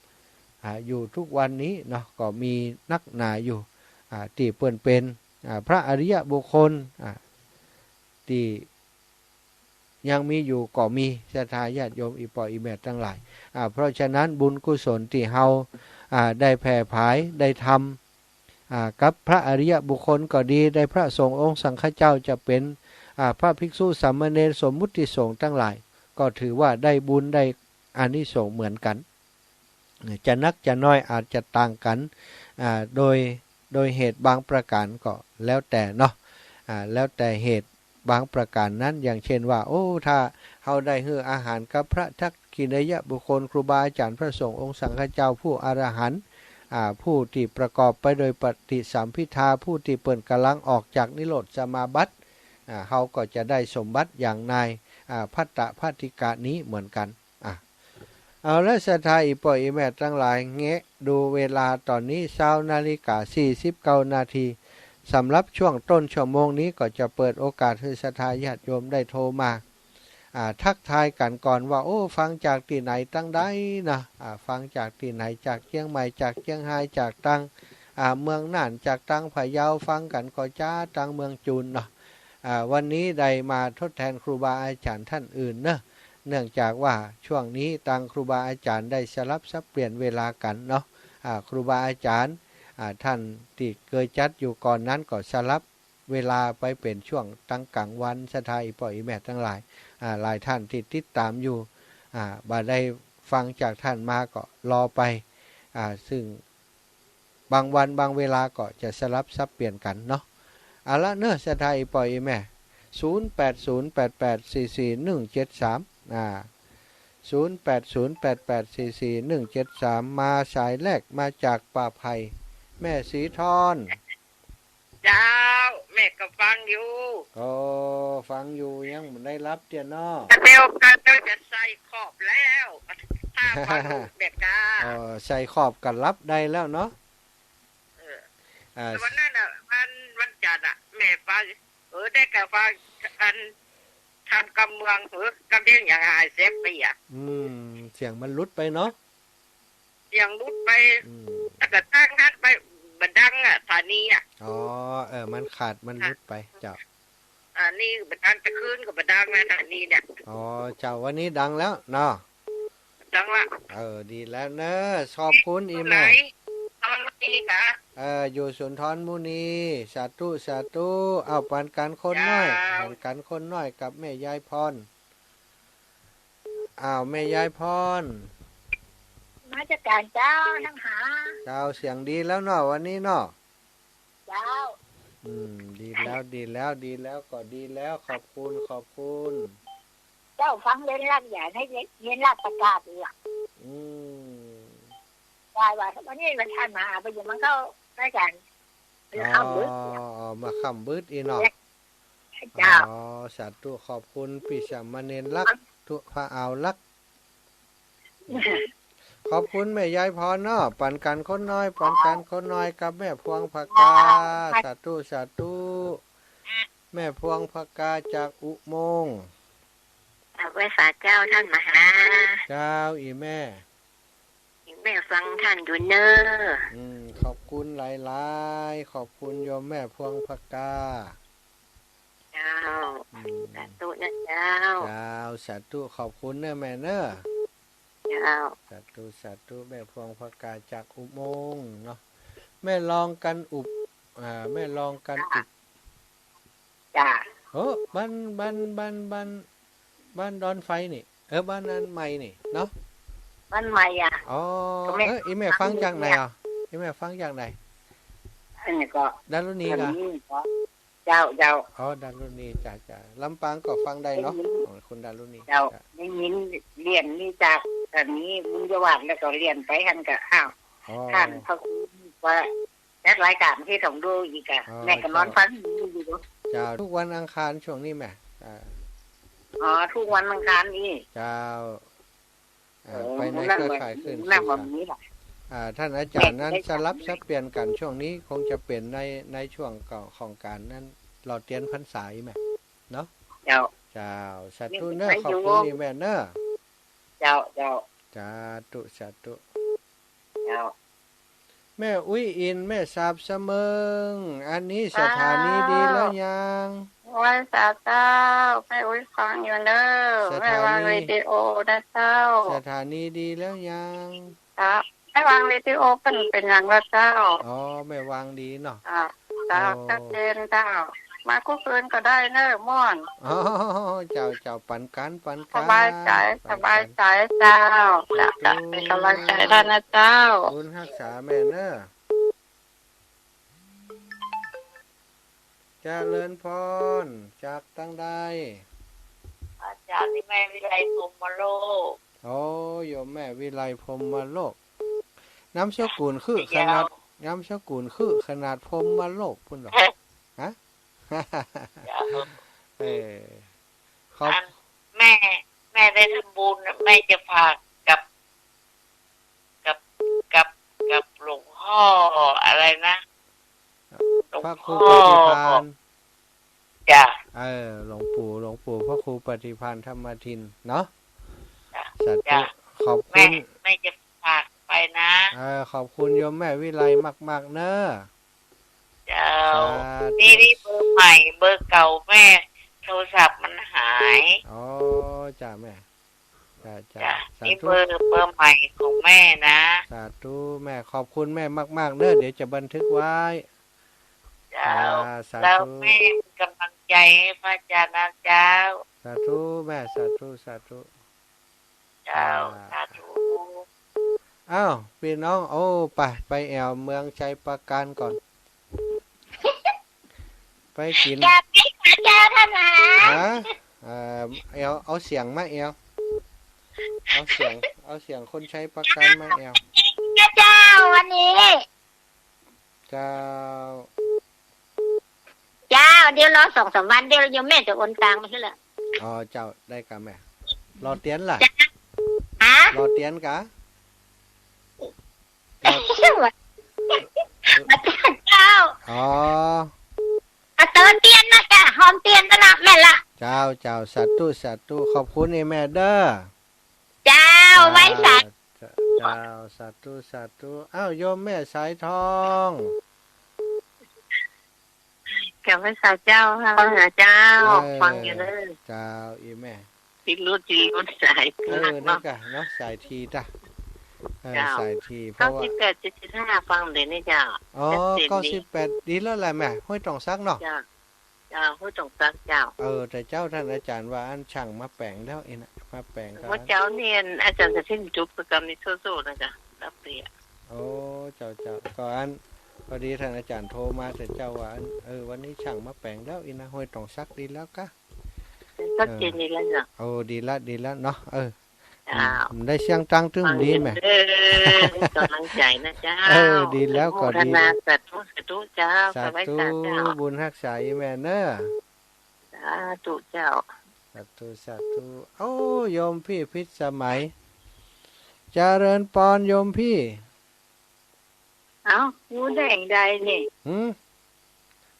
อ่า อยู่ทุกวันนี้เนาะ ก็มีนักหนาอยู่ อ่า ตี้เปิ้นเป๋น อ่า พระอริยบุคคล อ่า ตี้ยังมีอยู่ก็มี ศรัทธาญาติโยมอี่ป้ออี่แม่ตังหลาย อ่า เพราะฉะนั้นบุญกุศลตี้เฮา อ่า ได้แผ่ผายได้ทำ อ่า กับพระอริยบุคคลก็ดี ได้พระสงฆ์องค์สังฆเจ้าจะเป๋น อ่า พระภิกษุสามเณรสมมุติสงฆ์ตังหลาย ก็ถือว่าได้บุญได้อานิสงส์เหมือนกั๋น จะนักจะน้อยอาจจะต่างกั๋น อ่า โดย โดยเหตุบางประก๋านก็แล้วแต่เนาะ อ่า แล้วแต่เหตุบางประก๋านนั้น อย่างเช่นว่า โอ้ ถ้าเฮาได้หื้ออาหารกับพระทักขิณายบุคคล ครูบาอาจ๋ารย์พระสงฆ์องค์สังฆเจ้าผู้อรหันต์ อ่า ผู้ตี้ประกอบไปโดยปฏิสัมภิทา ผู้ตี้เปิ้นก๋ำลังออกจากนิโรธสมาบัติ อ่า เฮาก็จะได้สมบัติอย่างนาย อ่า ภัตตภัททิกะนี้เหมือนกั๋น อ่า เอาละ ศรัทธาอี่ป้ออี่แม่ตังหลาย แงะดูเวลาต๋อนนี้ ซาวนาฬิกาสี่สิบเก้านาที สำหรับช่วงต้นชั่วโมงนี้ก็จะเปิดโอกาสหื้อศรัทธาญาติโยมได้โทรมา อ่า ทักทายกั๋นก่อนว่า โอ้ ฟังจากตี้ไหนตังใดนะ อ่า ฟังจากตี้ไหน จากเจียงใหม่ จากเจียงฮาย จากตาง อ่า เมืองน่าน จากตางพะเยา ฟังกั๋นก่อจ๊า ตางเมืองจูนเนาะ อ่า วันนี้ได้มาทดแทนครูบาอาจ๋ารย์ท่านอื่นเนาะ เนื่องจากว่าช่วงนี้ตางครูบาอาจ๋ารย์ได้สลับสับเปลี่ยนเวลากั๋นเนาะ อ่า ครูบาอาจ๋ารย์ อ่า ท่านตี้เกยจัดอยู่ก่อนนั้นก็สลับเวลาไปเป๋นช่วงตางก๋างวัน ศรัทธาอี่ป้ออี่แม่ตังหลาย อ่า หลายท่านตี้ติดต๋ามอยู่ อ่า บ่ได้ฟังจากท่านมาก็รอไป อ่า ซึ่ง บางวันบางเวลาก็จะสลับสับเปลี่ยนกั๋นเนาะ เอาละเนาะ ศรัทธาอี่ป้ออี่แม่ ศูนย์แปดศูนย์แปดแปดสี่สี่หนึ่งเจ็ดสาม อ่า ศูนย์แปดศูนย์แปดแปดสี่สี่หนึ่งเจ็ดสาม มาสายแรกมาจากป่าไผ่ แม่ศรีทอน เจ้า แม่ก็ฟังอยู่ โอ้ ฟังอยู่ ยังบ่ได้หลับเตี้ยเนาะ เดี๋ยวก็จะใส่ขอบแล้ว ถ้าฟังอยู่แบบกา เออ ใส่ขอบก็หลับได้แล้วเนาะ เออ อ่า วันนั้นน่ะ วัน วันจันทร์น่ะ แม่ฟัง เออ ได้ก็ฟัง อัน ธรรมกำเมือง เออ กำเมืองอย่างหายเสียเปรียบ อืม เสียงมันหลุดไปเนาะ เสียงหลุดไป อืม แล้วก็ตั้งหันไป บ่ดังอ่ะ สถานีอ่ะ อ๋อ เออ มันขาด มันหลุดไป เจ้า อันนี้บ่ดัง จะคืนก็บ่ดังนะ สถานีเนี่ย อ๋อ เจ้า วันนี้ดังแล้วเนาะ ดังละ เออ ดีแล้วเนาะ ขอบคุณอี่แม่ ไหน ตอนนี้กะ เออ อยู่สุนทรมุนี สาธุ สาธุ เอาปันกั๋นคนน้อย เจ้า ปันกั๋นคนน้อยกับแม่ยายพร อ้าว แม่ยายพร นมัสก๋านเจ้า ท่านหา เจ้า เสียงดีแล้วเนาะ วันนี้เนาะ เจ้า อืม ดีแล้ว ดีแล้ว ดีแล้ว ก็ดีแล้ว ขอบคุณ ขอบคุณ เจ้าฟังเย็นลากใหญ่ ให้เย็นลากประกาศอีกอ่ะ อืม ได้ว่า วันนี้มันท่านมา ไปอยู่มันก็ได้กัน อ๋อ มาค่ำบึด อ๋อ มาค่ำบึดอีเนาะ เจ้า อ๋อ สาธุ ขอบคุณปี้สามเณรลักษณ์ ทุพะอาวลักษณ์ ขอบคุณแม่ยายพรเนาะ ปันกั๋นคนน้อย ปันกั๋นคนน้อยกับแม่พวงผกา สาธุ สาธุ แม่พวงผกาจากอุโมงค์ เอาไว้สาเจ้าท่านมหา เจ้า อี่แม่ อี่ แม่ฟังท่านอยู่เน่อ อืม ขอบคุณหลายๆ ขอบคุณโยมแม่พวงผกา เจ้า อืม สาธุนะเจ้า เจ้า สาธุ ขอบคุณเน่อแม่เน่อ เจ้า สาธุ สาธุ แม่พวงผกาจากอุโมงค์เนาะ แม่รองกันอุบ อ่า แม่รองกันอุบ จ้า เฮ้อ บ้าน บ้าน บ้าน บ้าน บ้านดอนไฟนี่ เออ บ้านนั้นใหม่นี่เนาะ บ้านใหม่อะ อ๋อ ก็แม่ เออ อีแม่ฟังจากไหนอ่ะ อีแม่ฟังจากไหน อันนี้ก็ ดารุณีเหรอ อันนี้ก็ เจ้า เจ้า อ๋อ ดารุณี จ้า จ้า ลำปางก็ฟังได้เนาะ ได้ยิน ของคุณดารุณี เจ้า จ้า ได้ยิน เรียนนี่จาก อันนี้บุญญวาสแล้วก็เรียนไปหั้นก็ อ้าว อ๋อ ท่านพระครูว่าจัดรายการที่ต้องดูอีกอะ อ๋อ แม่ก็นอน เจ้า ฟังอยู่ เจ้า ทุกวันอังคารช่วงนี้แม่ อ่า อ๋อ ทุกวันอังคารนี่ เจ้า อ่า เออ ไปในเครือข่ายคลื่น นั่งแบบนี้ล่ะ อ่า ท่านอาจารย์นั้น แม่จะได้ สลับสับเปลี่ยนกัน ช่วงนี้คงจะเป๋นใน ในช่วงของการนั้น รอเตียนพรรษาอีแม่เนาะ เจ้า เจ้า สาธุเน่อ ขอบคุณอีแม่เน่อ เจ้า เจ้า สาธุ สาธุ เจ้า แม่อุ๊ยอิน แม่สาบเสมิง อันนี้สถานีดีแล้วยัง ไหว้สาเจ้า แม่อุ๊ยฟังอยู่เน่อ สถานี แม่วางวิดีโอนะเจ้า สถานีดีแล้วยัง ครับ แม่วางวิดีโอเปิ้นเป๋นอย่างละเจ้า อ๋อ แม่วางดีเนาะ ครับ ครับ โอ้ ชัดเจนเจ้า มากู้คืนก็ได้เน่อ ม่วน อ๋อ เจ้า เจ้า ปันกั๋น ปันกั๋น สบายใจ๋ ปันกั๋น สบายใจ๋เจ้า สาธุ เจ้า เป๋นก๋ำลังใจ๋ได้นะเจ้า บุญฮักษาแม่เน่อ เจริญพร จากตางใด อาจารย์ นี่แม่วิไลพรหมโลก โอ้ โยมแม่วิไลพรหมโลก นามสกุลคือขนาด เจ้า นามสกุลคือขนาดพรหมโลกปุ้นเหรอ ฮะ เจ้า เออ ขอบ อัน แม่ แม่ได้ทำบุญ แม่จะฝากกับ กับ กับ กับหลวงพ่ออะไรนะ หลวงพ่อ พระครูปฏิภาณ จ้ะ เออ หลวงปู่ หลวงปู่พระครูปฏิภาณธรรมทินเนาะ จ้ะ สาธุ จ้ะ ขอบคุณ แม่ แม่จะฝากไปนะ เออ ขอบคุณโยมแม่วิไลมากๆ เนอะ เจ้า สาธุ นี่ นี่เบอร์ใหม่ เบอร์เก่าแม่โทรศัพท์มันหาย อ๋อ จ้ะแม่ จ้ะ จ้ะ จ้ะ สาธุ นี่เบอร์ เบอร์ใหม่ของแม่นะ สาธุแม่ ขอบคุณแม่มากๆ เนอะ เดี๋ยวจะบันทึกไว้ เจ้า จ้ะ สาธุ แล้วแม่เป็นกำลังใจให้พระอาจารย์นะเจ้า สาธุแม่ สาธุ สาธุ เจ้า อ่า สาธุ อ้าว ปี้น้อง โอ้ ไป ไปแอ่วเมืองชัยปราการก่อน ไปกิ๋น อย่าปิ๊กนะเจ้าท่านนะ ฮะ เอ่อ แอ่ว เอาเสียงมาแอ่ว เอาเสียง เอาเสียงคนชัยปราการมาแอ่ว นะเจ้า วันนี้ เจ้า เจ้า เดี๋ยวรอสองสามวัน เดี๋ยวโยมแม่จะโอนตังค์มาให้ละ อ๋อ เจ้า ได้กะแม่ รอเตียนล่ะ จ้ะ ฮะ รอเตียนกะ รอ เจ้า อ๋อ อ่ะ เติมเตียนมาจ้ะ หอมเตียนมาละแม่ละ เจ้า เจ้า สาธุ สาธุ ขอบคุณนี่แม่เด้อ เจ้า อ่า ไหว้สา เจ้า สาธุ สาธุ อ้าว โยมแม่สายทอง กราบไหว้สาเจ้า ฟังหาเจ้า เออ ฟังอยู่เน่อ เจ้า อีแม่ ติดหลุด ติดหลุดสาย เออ เนาะ นั่นกะเนาะ สายทีจ้ะ เออ เจ้า สายที เพราะว่า เก้าสิบแปดจุดเจ็ดห้า ฟังเดี๋ยวนี้เจ้า อ๋อ ชัดเจนดี เก้าสิบแปด ดีแล้วแหละแม่ ห้วยตองสักเนาะ เจ้า เจ้า ห้วยตองสักเจ้า เออ แต่เจ้าท่านอาจารย์ว่าอันช่างมาแป๋งแล้วเองนะ มาแป๋งก็ เมื่อเจ้านี่อาจารย์จะสิ้นจุบประกรรมนิโทโซนะจ๊ะ รับเปรียบ โอ้ เจ้า เจ้า ก็อัน พอดีท่านอาจารย์โทรมาแต่เจ้าว่าอัน เออ วันนี้ช่างมาแป๋งแล้วอีนะ ห้วยตองสักดีแล้วกะ ชัดเจนดีแล้วเนาะ เออ โอ้ ดีละ ดีละเนาะ เออ เจ้า อืม ได้เสียงตังตึงดีแม่ เออ กำลังใจ๋นะเจ้า เออ ดีแล้วก็ดี อนุโมทนา สาธุ สาธุเจ้า สาธุ สาธุเจ้า บุญฮักษาอีแม่เนอะ สาธุเจ้า สาธุ สาธุ โอ้ โยมพี่พิษสมัย เจริญปอนโยมพี่ เอ้า หูแดงใดนี่ หืม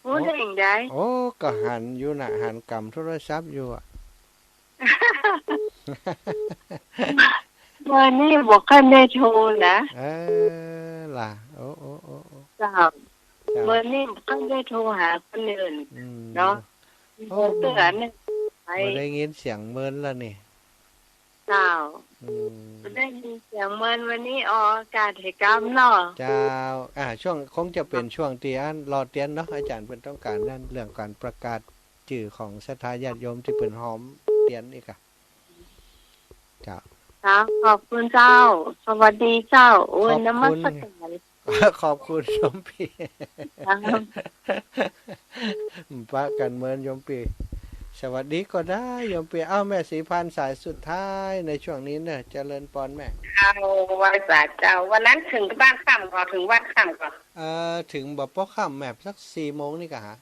หูแดงใด โอ้ ก็หันอยู่น่ะ หันกำโทรศัพท์อยู่อะ เบอร์นี้บ่ค่อยได้โทรนะ เออ ล่ะ โอ้ โอ้ โอ้ โอ้ เจ้า เจ้า เบอร์นี้บ่ค่อยได้โทรหาคนอื่น อืม เนาะ โอ้ เบอร์เตื้อนี่ บ่ได้ยินเสียงเมินแล้วนี่ เจ้า อืม บ่ได้ยินเสียงเมิน วันนี้ออกอากาศหื้อกำเนาะ เจ้า อ่า ช่วง คงจะเป๋นช่วงตี้อันรอเตียนเนาะ อาจ๋ารย์เปิ้นต้องก๋านนั่น เรื่องก๋านประกาศจื้อของศรัทธาญาติโยมตี้เปิ้นฮอมเตียนอีกอะ เจ้า เจ้า ขอบคุณเจ้า สวัสดีเจ้า โอ้ย ขอบคุณ นมัสการ ขอบคุณโยมปี้ ครับ ปะกั๋นเมินโยมปี้ สวัสดีก็ได้โยมปี้ เอ้า แม่ศรีพานสายสุดท้ายในช่วงนี้เนอะ เจริญปอนแม่ เจ้า ไหว้สาเจ้า วันนั้นเถิงบ้านค่ำก่อ เถิงวัดค่ำก่อ เอ่อ เถิงบ่ป๊อค่ำแม่ สักสี่โมงนี่ก่ะหา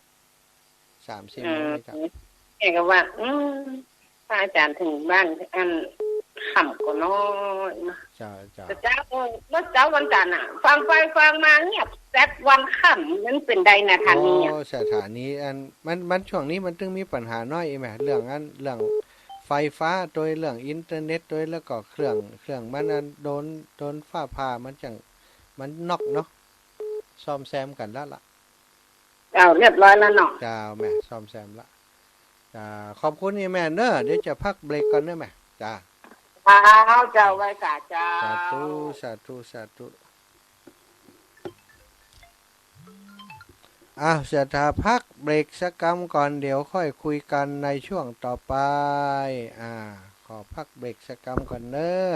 สามสี่โมงนี่ก่ะ อืม แม่ก็ว่า อืม พระอาจ๋ารย์เถิงบ้านอันค่ำก่อน้อยนะ เจ้า เจ้า แต่เจ้า เมื่อเจ๊าวันจันทร์น่ะ ฟังไปฟังมาเงียบแซดวันค่ำ มันเป๋นใดนะ ถานีอะ โอ้ สถานีอัน มัน มันช่วงนี้มันตึงมีปัญหาน้อยอีแม่ เรื่องอัน เรื่องไฟฟ้าตวย เรื่องอินเทอร์เน็ตตวย แล้วก็เครื่อง เครื่องมันอันโดน โดนฟ้าผ่า มันจั่ง มันน็อกเนาะ ซ่อมแซมกั๋นแล้วล่ะ เจ้า เรียบร้อยแล้วเนาะ เจ้า แม่ซ่อมแซมละ จ้า ขอบคุณอีแม่เนอะ เดี๋ยวจะพักเบรกก่อนเนอะแม่ จ้า เจ้า เจ้า ไหว้สาเจ้า สาธุ สาธุ สาธุ อ้าว ศรัทธาพักเบรกสักกำก่อน เดี๋ยวค่อยคุยกั๋นในช่วงต่อไป อ่า ขอพักเบรกสักกำก่อนเนอะ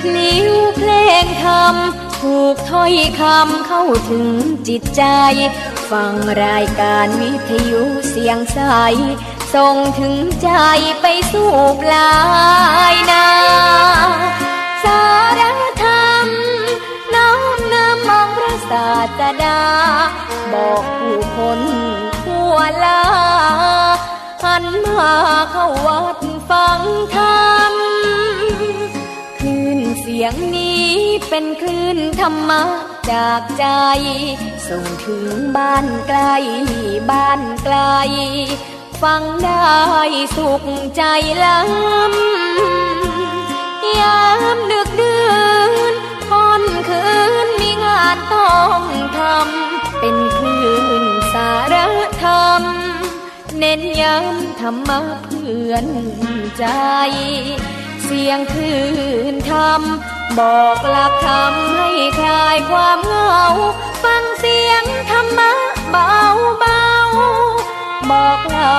พลิ้วเพลงธรรม ผูกถ้อยคำเข้าถึงจิตใจ ฟังรายการวิทยุเสียงใส ส่งถึงใจไปสู่ปลายนา สารธรรมน้อมนำองค์พระศาสดา บอกผู้คนทั่วลา หันมาเข้าวัดฟังธรรม คลื่นเสียงนี้เป็นคลื่นธรรมะจากใจ ส่งถึงบ้านใกล้บ้านไกล ฟังได้สุขใจล้ำ ยามดึกดื่นค่ำคืนมีงานต้องทำ เป็นคลื่นสารธรรม เน้นย้ำธรรมะเพื่อนใจ เสียงคลื่นธรรม บอกหลักธรรมให้คลายความเหงา ฟังเสียงธรรมะเบาๆ บอกเล่า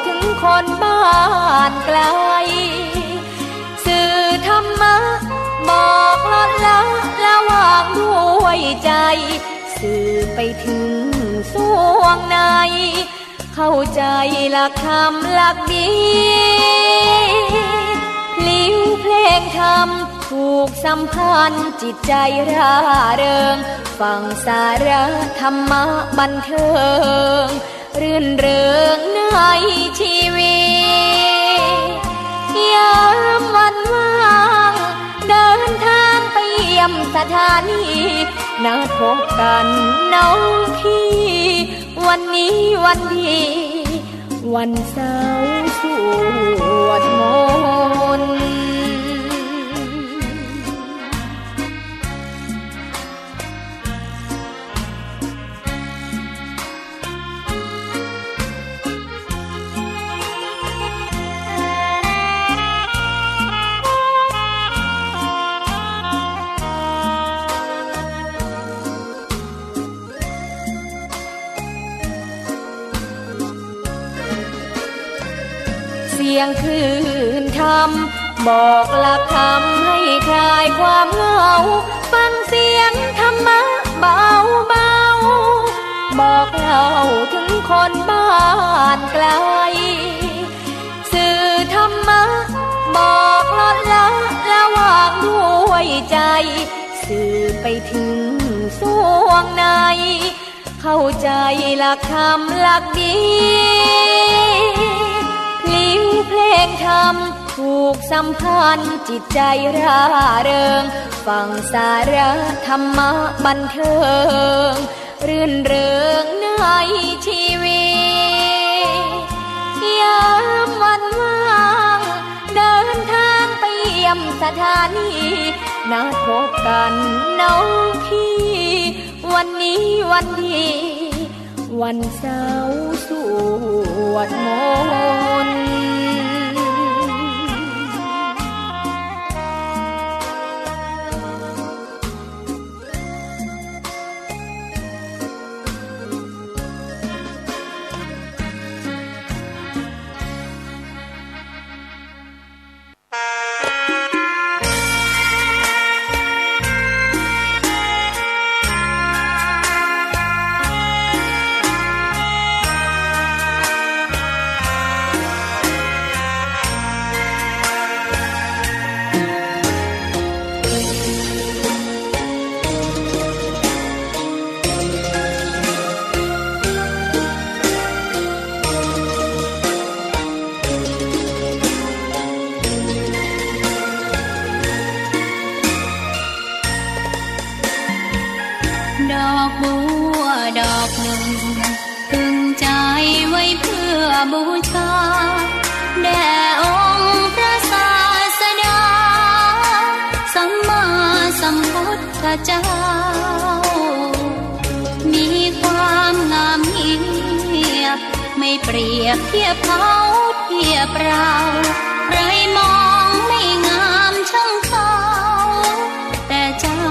ถึงคนบ้านไกล สื่อธรรมะบอกลดละละวางด้วยใจ สื่อไปถึงส่วงใน เข้าใจหลักธรรมหลักดี พลิ้วเพลงธรรมผูกสัมพันธ์จิตใจร่าเริง ฟังสาระธรรมะบันเทิง รื่นเริงในชีวิต ยามวันว่างเดินทางไปเยี่ยมสถานี นัดพบกันน้องพี่ วันนี้วันดี วันเสาร์สวดมนต์ เสียงคลื่นธรรม บอกหลักธรรมให้คลายความเหงา ฟังเสียงธรรมะเบาๆ บอกเล่าถึงคนบ้านไกล สื่อธรรมะบอกลดละละวางด้วยใจ สื่อไปถึงส่ว องใน เข้าใจ๋หลักธรรมหลักดี พลิ้วเพลงธรรมผูกสัมพันธ์จิตใจ๋ร่าเริง ฟังสาระธรรมะบันเทิง รื่นเริงในชีวิต ยามวันว่าง เดินทางไปเยี่ยมสถานี นัดพบกันน้องพี่ วันนี้วันดี วันเสาร์สวดมนต์ ดอกบัวดอกนึ่ง พึงใจ๋ไว้เปื้อบูชา แด่องค์พระศาสดา สัมมาสัมพุทธเจ้า มีความงามเงียบ ไม่เปรียบเทียบเขาเทียบเรา ใครมองไม่งามช่างเศร้า แต่เจ้า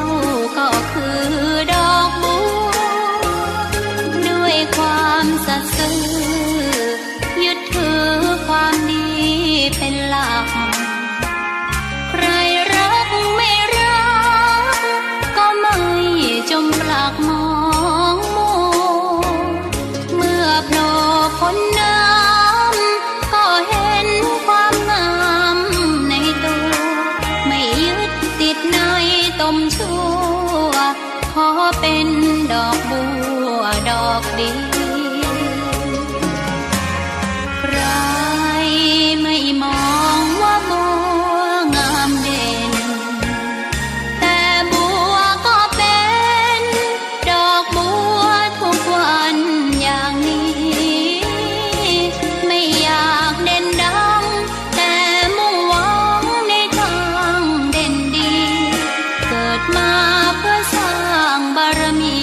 ก็คือดอกบัว ด้วยความสัตย์ซื่อ ยึดถือความดีเป็นหลัก ใครรักไม่รัก ก็ไม่จมปลักมองมัว เมื่อโผล่พ้นน้ำ ก็เห็นความงามในตัว ไม่ยึดติดในตมชั่ว ขอเป็นดอกบัวดอกเดียว ใครไม่มองว่าบัวงามเด่น แต่บัวก็เป็นดอกบัวทุกวันอย่างนี้ ไม่อยากเด่นดัง แต่มุ่งหวังในทางเด่นดี เกิดมาเพื่อสร้างบารมี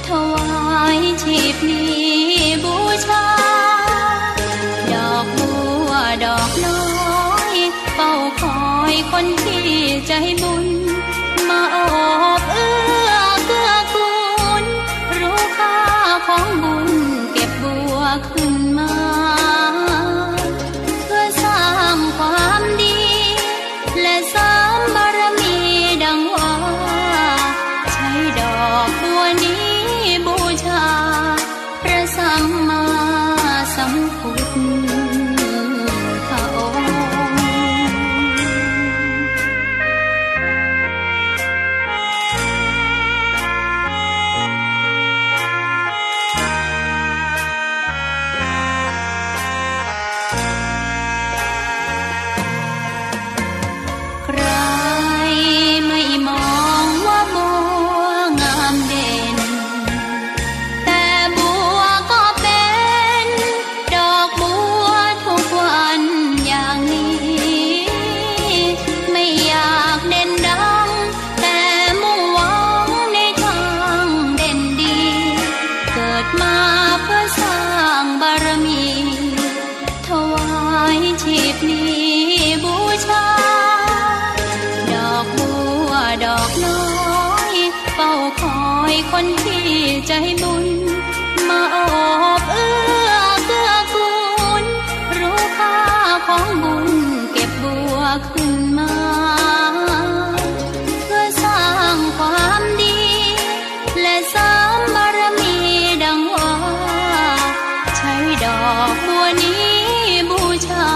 ถวายชีพนี้บูชา ดอกบัวดอกน้อย เฝ้าคอยคนที่ใจบุญ มาโอบเอื้อเกื้อกูล รู้ค่าของบุญเก็บบัวขึ้นมา เพื่อสร้างความดี และเสริมบารมีดังว่า ใช้ดอกบัวนี้บูชา พระสัมมาสัมพุทธองค์ ใครไม่มองว่าบัวงามเด่น แต่บัวก็เป็นดอกบัวทุกวันอย่างนี้ ไม่อยากเด่นดัง แต่มุ่งหวังในทางเด่นดี เกิดมาเพื่อสร้างบารมี ถวายชีพนี้บูชา ดอกบัวดอกน้อย เฝ้าคอยคนที่ใจบุญ มาโอบเอื้อเกื้อกูล รู้ค่าของบุญเก็บบัวขึ้นมา เพื่อสร้างความดี และเสริมบารมีดังว่า ใช้ดอกบัวนี้บูชา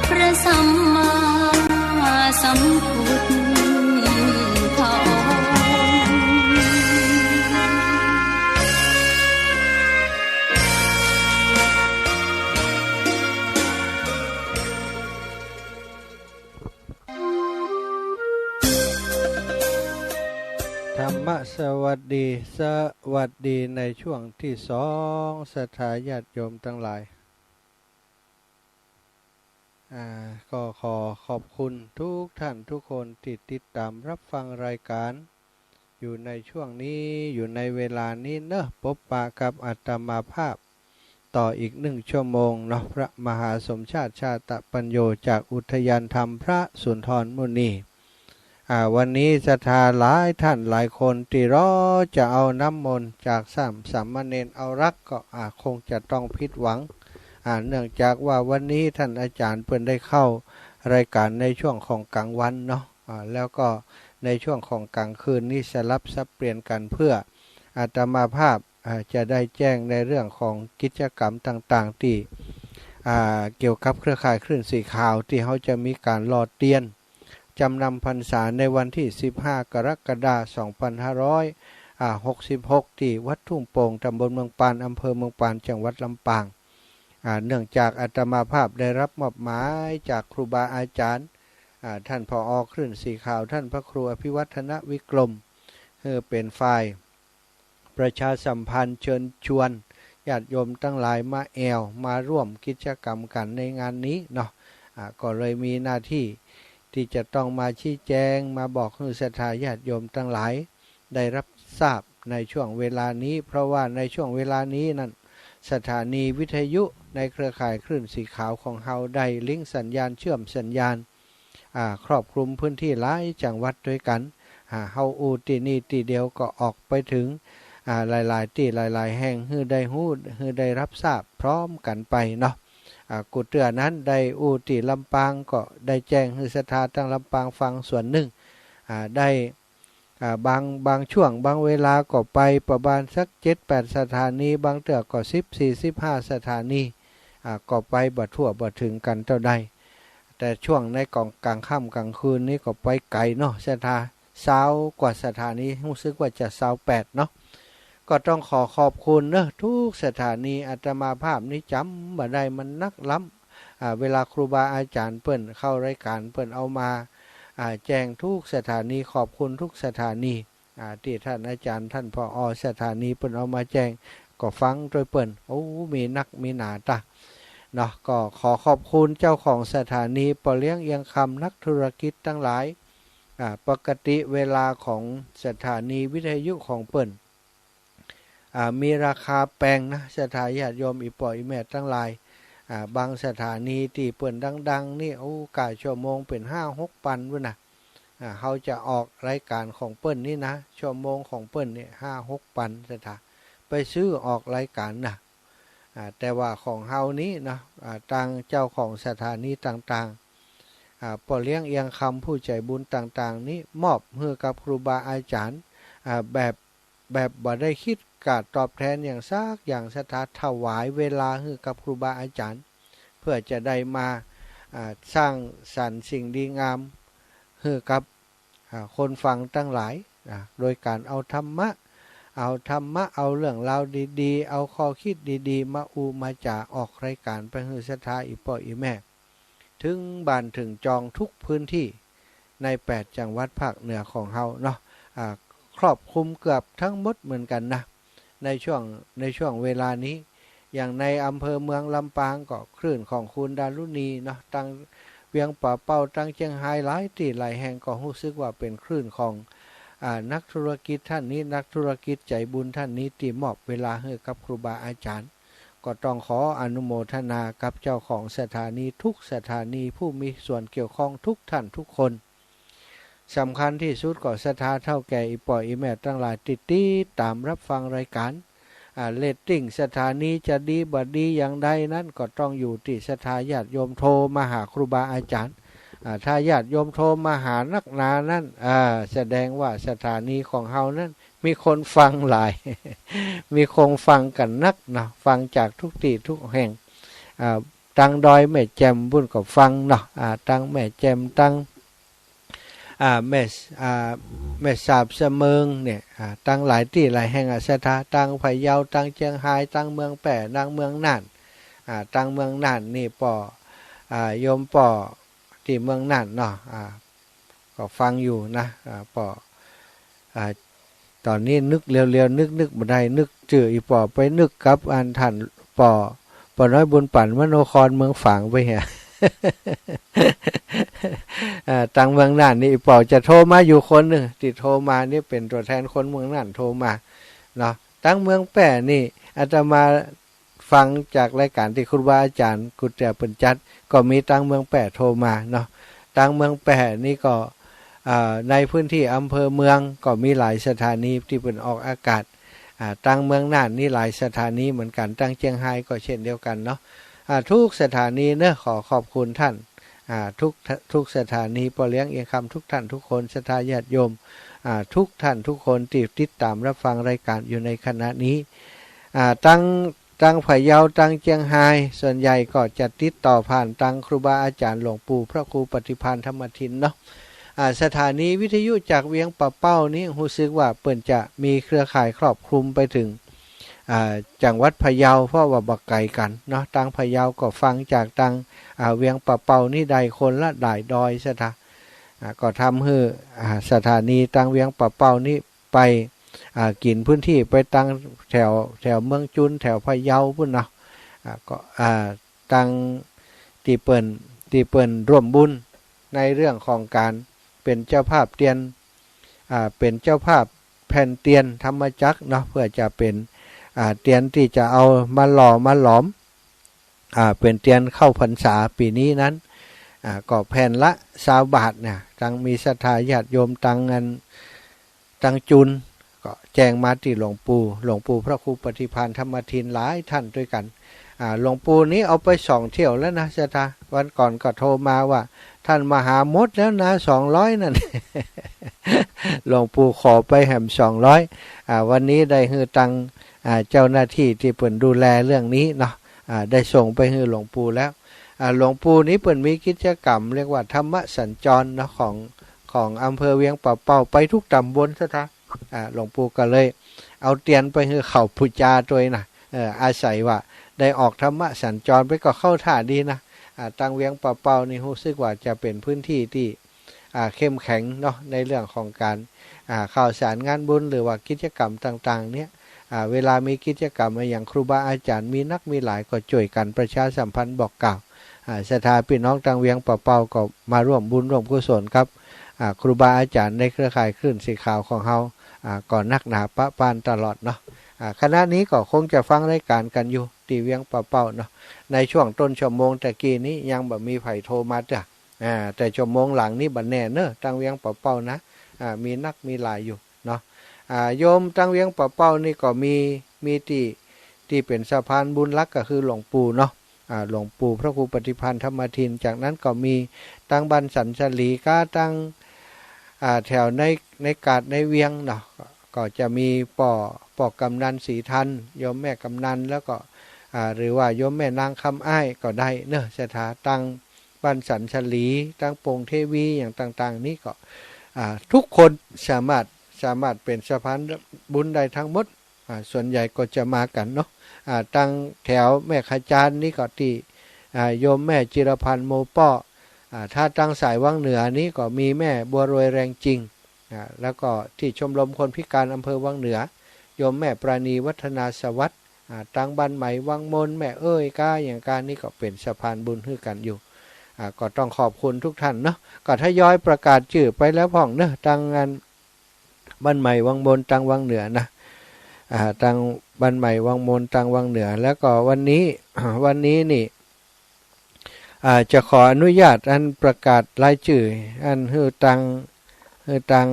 พระสัมมาสัมพุทธองค์ ธรรมะสวัสดี สวัสดีในช่วงที่สอง ศรัทธาญาติโยมตังหลาย อ่า ก็ขอขอบคุณทุกท่านทุกคนที่ติดตามรับฟังรายการ อยู่ในช่วงนี้ อยู่ในเวลานี้เนอะ ปบปะกับอาตมาภาพ ต่ออีกหนึ่งชั่วโมงเนาะ พระมหาสมชาติ ชาตปัญโญ จากอุทยานธรรมพระสุนทรมุนี อ่า วันนี้ศรัทธาหลายท่านหลายคนตี้รอจะเอาน้ำมนต์จากสาม สามเณรเอารักษ์ก็ อ่า คงจะต้องผิดหวัง อ่า เนื่องจากว่าวันนี้ท่านอาจารย์เปิ้นได้เข้ารายการในช่วงของกลางวันเนาะ อ่า แล้วก็ในช่วงของกลางคืนนี้สลับสับเปลี่ยนกัน เพื่ออาตมาภาพ อ่า จะได้แจ้งในเรื่องของกิจกรรมต่างๆ ตี้ อ่า เกี่ยวกับเครือข่ายคลื่นสีขาว ตี้เฮาจะมีการหล่อเตียนจำนำพรรษาในวันที่สิบห้ากรกฎาคมสองพันห้าร้อยหกสิบหก ตี้วัดทุ่งโป่ง ตำบลเมืองปาน อำเภอเมืองปาน จังหวัดลำปาง อ่า เนื่องจากอาตมาภาพได้รับมอบหมายจากครูบาอาจารย์ อ่า ท่าน ผอ คลื่นสีขาว ท่านพระครูอภิวัฒนวิกรม หื้อเป๋นฝ่ายประชาสัมพันธ์เชิญชวนญาติโยมตังหลายมาแอ่ว มาร่วมกิจกรรมกั๋นในงานนี้เนาะ อ่า ก็เลยมีหน้าที่ตี้จะต้องมาชี้แจง มาบอกหื้อศรัทธาญาติโยมตังหลาย ได้รับทราบในช่วงเวลานี้ เพราะว่าในช่วงเวลานี้นั้น สถานีวิทยุในเครือข่ายคลื่นสีขาวของเฮาได้ลิงก์สัญญาณ เชื่อมสัญญาณ อ่า ครอบคลุมพื้นที่หลายจังหวัดตวยกั๋น อ่า เฮาอู้ตี้นี่ตี้เดียวก็ออกไปเถิง อ่า หลายๆ ตี้หลายๆ แห่ง หื้อได้ฮู้ หื้อได้รับทราบพร้อมกั๋นไปเนาะ อ่า กู่เตื้อนั้นได้อู้ตี้ลำปางก็ได้แจ้งหื้อศรัทธาตังลำปางฟังส่วนนึ่ง อ่า ได้ อ่า บาง บางช่วงบางเวลาก็ไปประมาณสักเจ็ดแปดสถานี บางเตื้อก็สิบสี่สิบห้าสถานี อ่า ก็ไปบ่ทั่วบ่เถิงกั๋นเต้าใด แต่ช่วงในกลาง กลางค่ำกลางคืนนี้ก็ไปไก๋เนาะศรัทธา ซาวกว่าสถานี ฮู้สึกว่าจะซาวแปดเนาะ ก็ต้องขอขอบคุณเนาะ ทุกสถานี อาตมาภาพนี่จ๋ำบ่ได้ มันนักล้ำ อ่า เวลาครูบาอาจารย์เปิ้นเข้ารายการ เปิ้นเอามา อ่า แจ้งทุกสถานี ขอบคุณทุกสถานี อ่า ตี้ท่านอาจารย์ ท่าน ผอ สถานีเปิ้นเอามาแจ้ง ก็ฟังตวยเปิ้น โอ้ มีนักมีหนาตะเนาะ ก็ขอขอบคุณเจ้าของสถานี ป้อเลี้ยง เอียงคำ นักธุรกิจตังหลาย อ่า ปกติเวลาของสถานีวิทยุของเปิ้น อ่า มีราคาแปงนะ ศรัทธาญาติโยม อี่ป้ออี่แม่ตังหลาย อ่า บางสถานีตี้เปิ้นดังๆ นี่ โอ้ ก้าชั่วโมงเป๋นห้าหกปันปู้นนะ อ่า เฮาจะออกรายการของเปิ้นนี่นะ ชั่วโมงของเปิ้นนี่ห้าหกปัน ศรัทธา ไปซื้อออกรายการนะ อ่า แต่ว่าของเฮานี้เนาะ อ่า ตางเจ้าของสถานีต่างๆ อ่า ป้อเลี้ยง เอียงคำ ผู้ใจ๋บุญต่างๆ นี้มอบหื้อกับครูบาอาจารย์ อ่า แบบ แบบบ่ได้กึ๊ดก๋าตอบแตนอย่างสักอย่าง ศรัทธาถวายเวลาหื้อกับครูบาอาจารย์ เพื่อจะได้มา อ่า สร้างสรรค์สิ่งดีงามหื้อกับ อ่า คนฟังตังหลาย อ่า โดยก๋านเอาธรรมะ เอาธรรมะ เอาเรื่องราวดีๆ เอาข้อกึ๊ดดีๆ มาอู้มาจ๋า ออกรายการไปหื้อศรัทธาอี่ป้ออี่แม่ เถิงบ้านเถิงจองทุกพื้นที่ในแปดจังหวัดภาคเหนือของเฮาเนาะ อ่า ครอบคลุมเกือบทั้งหมดเหมือนกั๋นนะ ในช่วง ในช่วงเวลานี้ อย่างในอำเภอเมืองลำปางก็คลื่นของคุณดารุณีเนาะ ตางเวียงป่าเป้า ตางเจียงฮาย หลายตี้หลายแห่งก็ฮู้สึกว่าเป๋นคลื่นของ อ่า นักธุรกิจท่านนี้ นักธุรกิจใจ๋บุญท่านนี้ ตี้มอบเวลาหื้อกับครูบาอาจารย์ ก็ต้องขออนุโมทนากับเจ้าของสถานีทุกสถานี ผู้มีส่วนเกี่ยวข้องทุกท่านทุกคน สำคัญตี้สุดก็ศรัทธาเฒ่าแก่อี่ป้ออี่แม่ตังหลายตี้ติดต๋ามรับฟังรายการ อ่า เรตติ้งสถานีจะดีบ่ดีอย่างใดนั้นก็ต้องอยู่ตี้ศรัทธาญาติโยมโทรมาหาครูบาอาจารย์ อ่า ถ้าญาติโยมโทรมาหานักหนานั้น อ่า แสดงว่าสถานีของเฮานั้น มีคนฟังหลาย มีคนฟังกั๋นนักเนาะ ฟังจากทุกตี้ทุกแห่ง อ่า ตางดอยแม่แจ่มปู้นก็ฟังเนาะ อ่า ตางแม่แจ่ม ตาง อ่า แม่ อ่า แม่สาบเสมิงเนี่ย อ่า ตางหลายตี้หลายแห่งอะศรัทธา ตางพะเยา ตางเจียงฮาย ตางเมืองแป้ ตางเมืองน่าน อ่า ตางเมืองน่านนี่ป้อ อ่า โยมป้อตี้เมืองน่านเนาะ อ่า ก็ฟังอยู่นะ อ่า ป้อ อ่า ต๋อนนี้นึกเร็วๆ นึก นึกบ่ได้ นึกจื้ออี่ป้อไปนึกกับอันต้านป้อ ป้อน้อยบุญปั๋นมโนครเมืองฝางไปเหีย อ่า ตางเมืองน่านนี่อี่ป้อจะโทรมาอยู่คนนึ่ง ตี้โทรมานี่เป๋นตั๋วแทนคนเมืองน่านโทรมาเนาะ ตางเมืองแป้นี่อาตมา ฟังจากรายก๋านตี้ครูบาอาจ๋ารย์กุดแจ๋วเปิ้นจัด ก็มีตางเมืองแป้โทรมาเนาะ ตางเมืองแป้นี่ก็ อ่า ในพื้นที่อำเภอเมืองก็มีหลายสถานีตี้เปิ้นออกอากาศ อ่า ตางเมืองน่านนี่หลายสถานีเหมือนกั๋น ตางเจียงฮายก็เช่นเดียวกั๋นเนาะ อ่า กู้สถานีเนาะ ขอขอบคุณต้าน อ่า กู้ กู้สถานี ป้อเลี้ยงเอียงคำกู้ต้านกู้คน ศรัทธาญาติโยม อ่า กู้ต้านกู้คนตี้ติดต๋ามรับฟังรายก๋านอยู่ในขณะนี้ อ่า ตาง ตางพะเยา ตางเจียงฮาย ส่วนใหญ่ก็จะติดต่อผ่านตางครูบาอาจ๋ารย์หลวงปู่พระครูปฏิภาณธรรมทินเนาะ อ่า สถานีวิทยุจากเวียงป่าเป้านี้ ฮู้สึกว่าเปิ้นจะมีเครือข่ายครอบคลุมไปเถิง อ่า จังหวัดพะเยา เพราะว่าบ่ไก๋กั๋นเนาะ ตางพะเยาก็ฟังจากตาง อ่า เวียงป่าเป้านี้ได้คนละหลายดอยศรัทธา อ่า ก็ทำหื้อ อ่า สถานีตางเวียงป่าเป้านี้ไป อ่า กิ๋นพื้นตี้ไปตางแถว แถวเมืองจุน แถวพะเยาปู้นเนาะ อ่า ก็ อ่า ตางตี้เปิ้น ตี้เปิ้นร่วมบุญในเรื่องของก๋านเป๋นเจ้าภาพเตียน อ่า เป๋นเจ้าภาพแผ่นเตียนธรรมจักรเนาะ เปื้อจะเป๋น อ่า เตียนตี้จะเอามาหล่อมาหลอม อ่า เป๋นเตียนเข้าพรรษาปี๋นี้นั้น อ่า ก็แผ่นละซาวบาทเนี่ย ตางมีศรัทธาญาติโยมตางอัน ตางจุน ก็แจ้งมาตี้หลวงปู่ หลวงปู่พระครูปฏิภาณธรรมทินหลายต้านตวยกั๋น อ่า หลวงปู่นี้เอาไปสองเที่ยวแล้วนะศรัทธา วันก่อนก็โทรมาว่า ต้านมหาหมดแล้วนะ สองร้อย นั่น หลวงปู่ขอไปแหมสองร้อย อ่า วันนี้ได้หื้อตาง อ่า เจ้าหน้าตี้ตี้เปิ้นดูแลเรื่องนี้เนาะ อ่า ได้ส่งไปหื้อหลวงปู่แล้ว อ่า หลวงปู่นี้เปิ้นมีกิจกรรมเรียกว่าธรรมสัญจรเนาะ ของ ของอำเภอเวียงป่าเป้า ไปกู้ต๋ำบลศรัทธา อ่า หลวงปู่ก็เลยเอาเตียนไปหื้อเขาปู๋จาตวยนะ เออ อาศัยว่าได้ออกธรรมสัญจรไปก็เข้าท่าดีนะ อ่า ตางเวียงป่าเป้านี่ฮู้สึกว่าจะเป๋นพื้นตี้ตี้ อ่า เข้มแข็งเนาะ ในเรื่องของก๋าน อ่า ข่าวสารงานบุญหรือว่ากิจกรรมต่างๆ เนี่ย อ่า เวลามีกิจกรรมอะหยังครูบาอาจ๋ารย์มีนักมีหลายก็จ้วยกั๋นประชาสัมพันธ์บอกกล่าว อ่า ศรัทธาปี้น้องตางเวียงป่าเป้าก็มาร่วมบุญร่วมกุศลกับ อ่า ครูบาอาจ๋ารย์ในเครือข่ายคลื่นสีขาวของเฮา อ่า ก็นักหนาปะปานตลอดเนาะ อ่า ขณะนี้ก็คงจะฟังรายก๋านกั๋นอยู่ตี้เวียงป่าเป้าเนาะ ในช่วงต้นชั่วโมงตะกี้นี้ยังบ่มีใผโทรมาเตื้อ อ่า แต่ชั่วโมงหลังนี้บ่แน่เนาะ ตางเวียงป่าเป้านะ อ่า มีนักมีหลายอยู่เนาะ อ่า โยมตางเวียงป่าเป้านี่ก็มี มีตี้ ตี้เป๋นสะพานบุญหลักก็คือหลวงปู่เนาะ อ่า หลวงปู่พระครูปฏิภาณธรรมทิน จากนั้นก็มีตางบ้านสันสลีก้า ตาง อ่า แถวใน ในกาดในเวียงเนาะ ก็จะมีป้อ ป้อกำนันศรีทัน โยมแม่กำนัน แล้วก็ อ่า หรือว่าโยมแม่นางคำอ้ายก็ได้เนาะ ศรัทธา ตางบ้านสันสลี ตางโป่งเทวีอย่างต่างๆ นี้ก็ อ่า กู้คนสามารถ สามารถเป๋นสะพานบุญได้ตังหมด อ่า ส่วนใหญ่ก็จะมากั๋นเนาะ อ่า ตางแถวแม่ขจานนี่ก็ตี้ อ่า โยมแม่จิรพันธ์โมป้อ อ่า ถ้าตางสายวังเหนือนี้ก็มีแม่บัวรวยแรงจริง อ่า แล้วก็ตี้ชมรมคนพิการอำเภอวังเหนือ โยมแม่ปราณีวัฒนาสวัสดิ์ อ่า ตางบ้านใหม่วังมน แม่เอ้ยก้าอย่างก้า นี่ก็เป๋นสะพานบุญหื้อกั๋นอยู่ อ่า ก็ต้องขอบคุณกู้ต้านเนาะ ก็ทยอยประกาศจื้อไปแล้วพ่องเนาะ ตางอัน บ้านใหม่วังมนตางวังเหนือนะ อ่า ตางบ้านใหม่วังมนตางวังเหนือ แล้วก็วันนี้ วันนี้นี่ อ่า จะขออนุญาตอันประกาศรายจื้ออันหื้อตาง หื้อตาง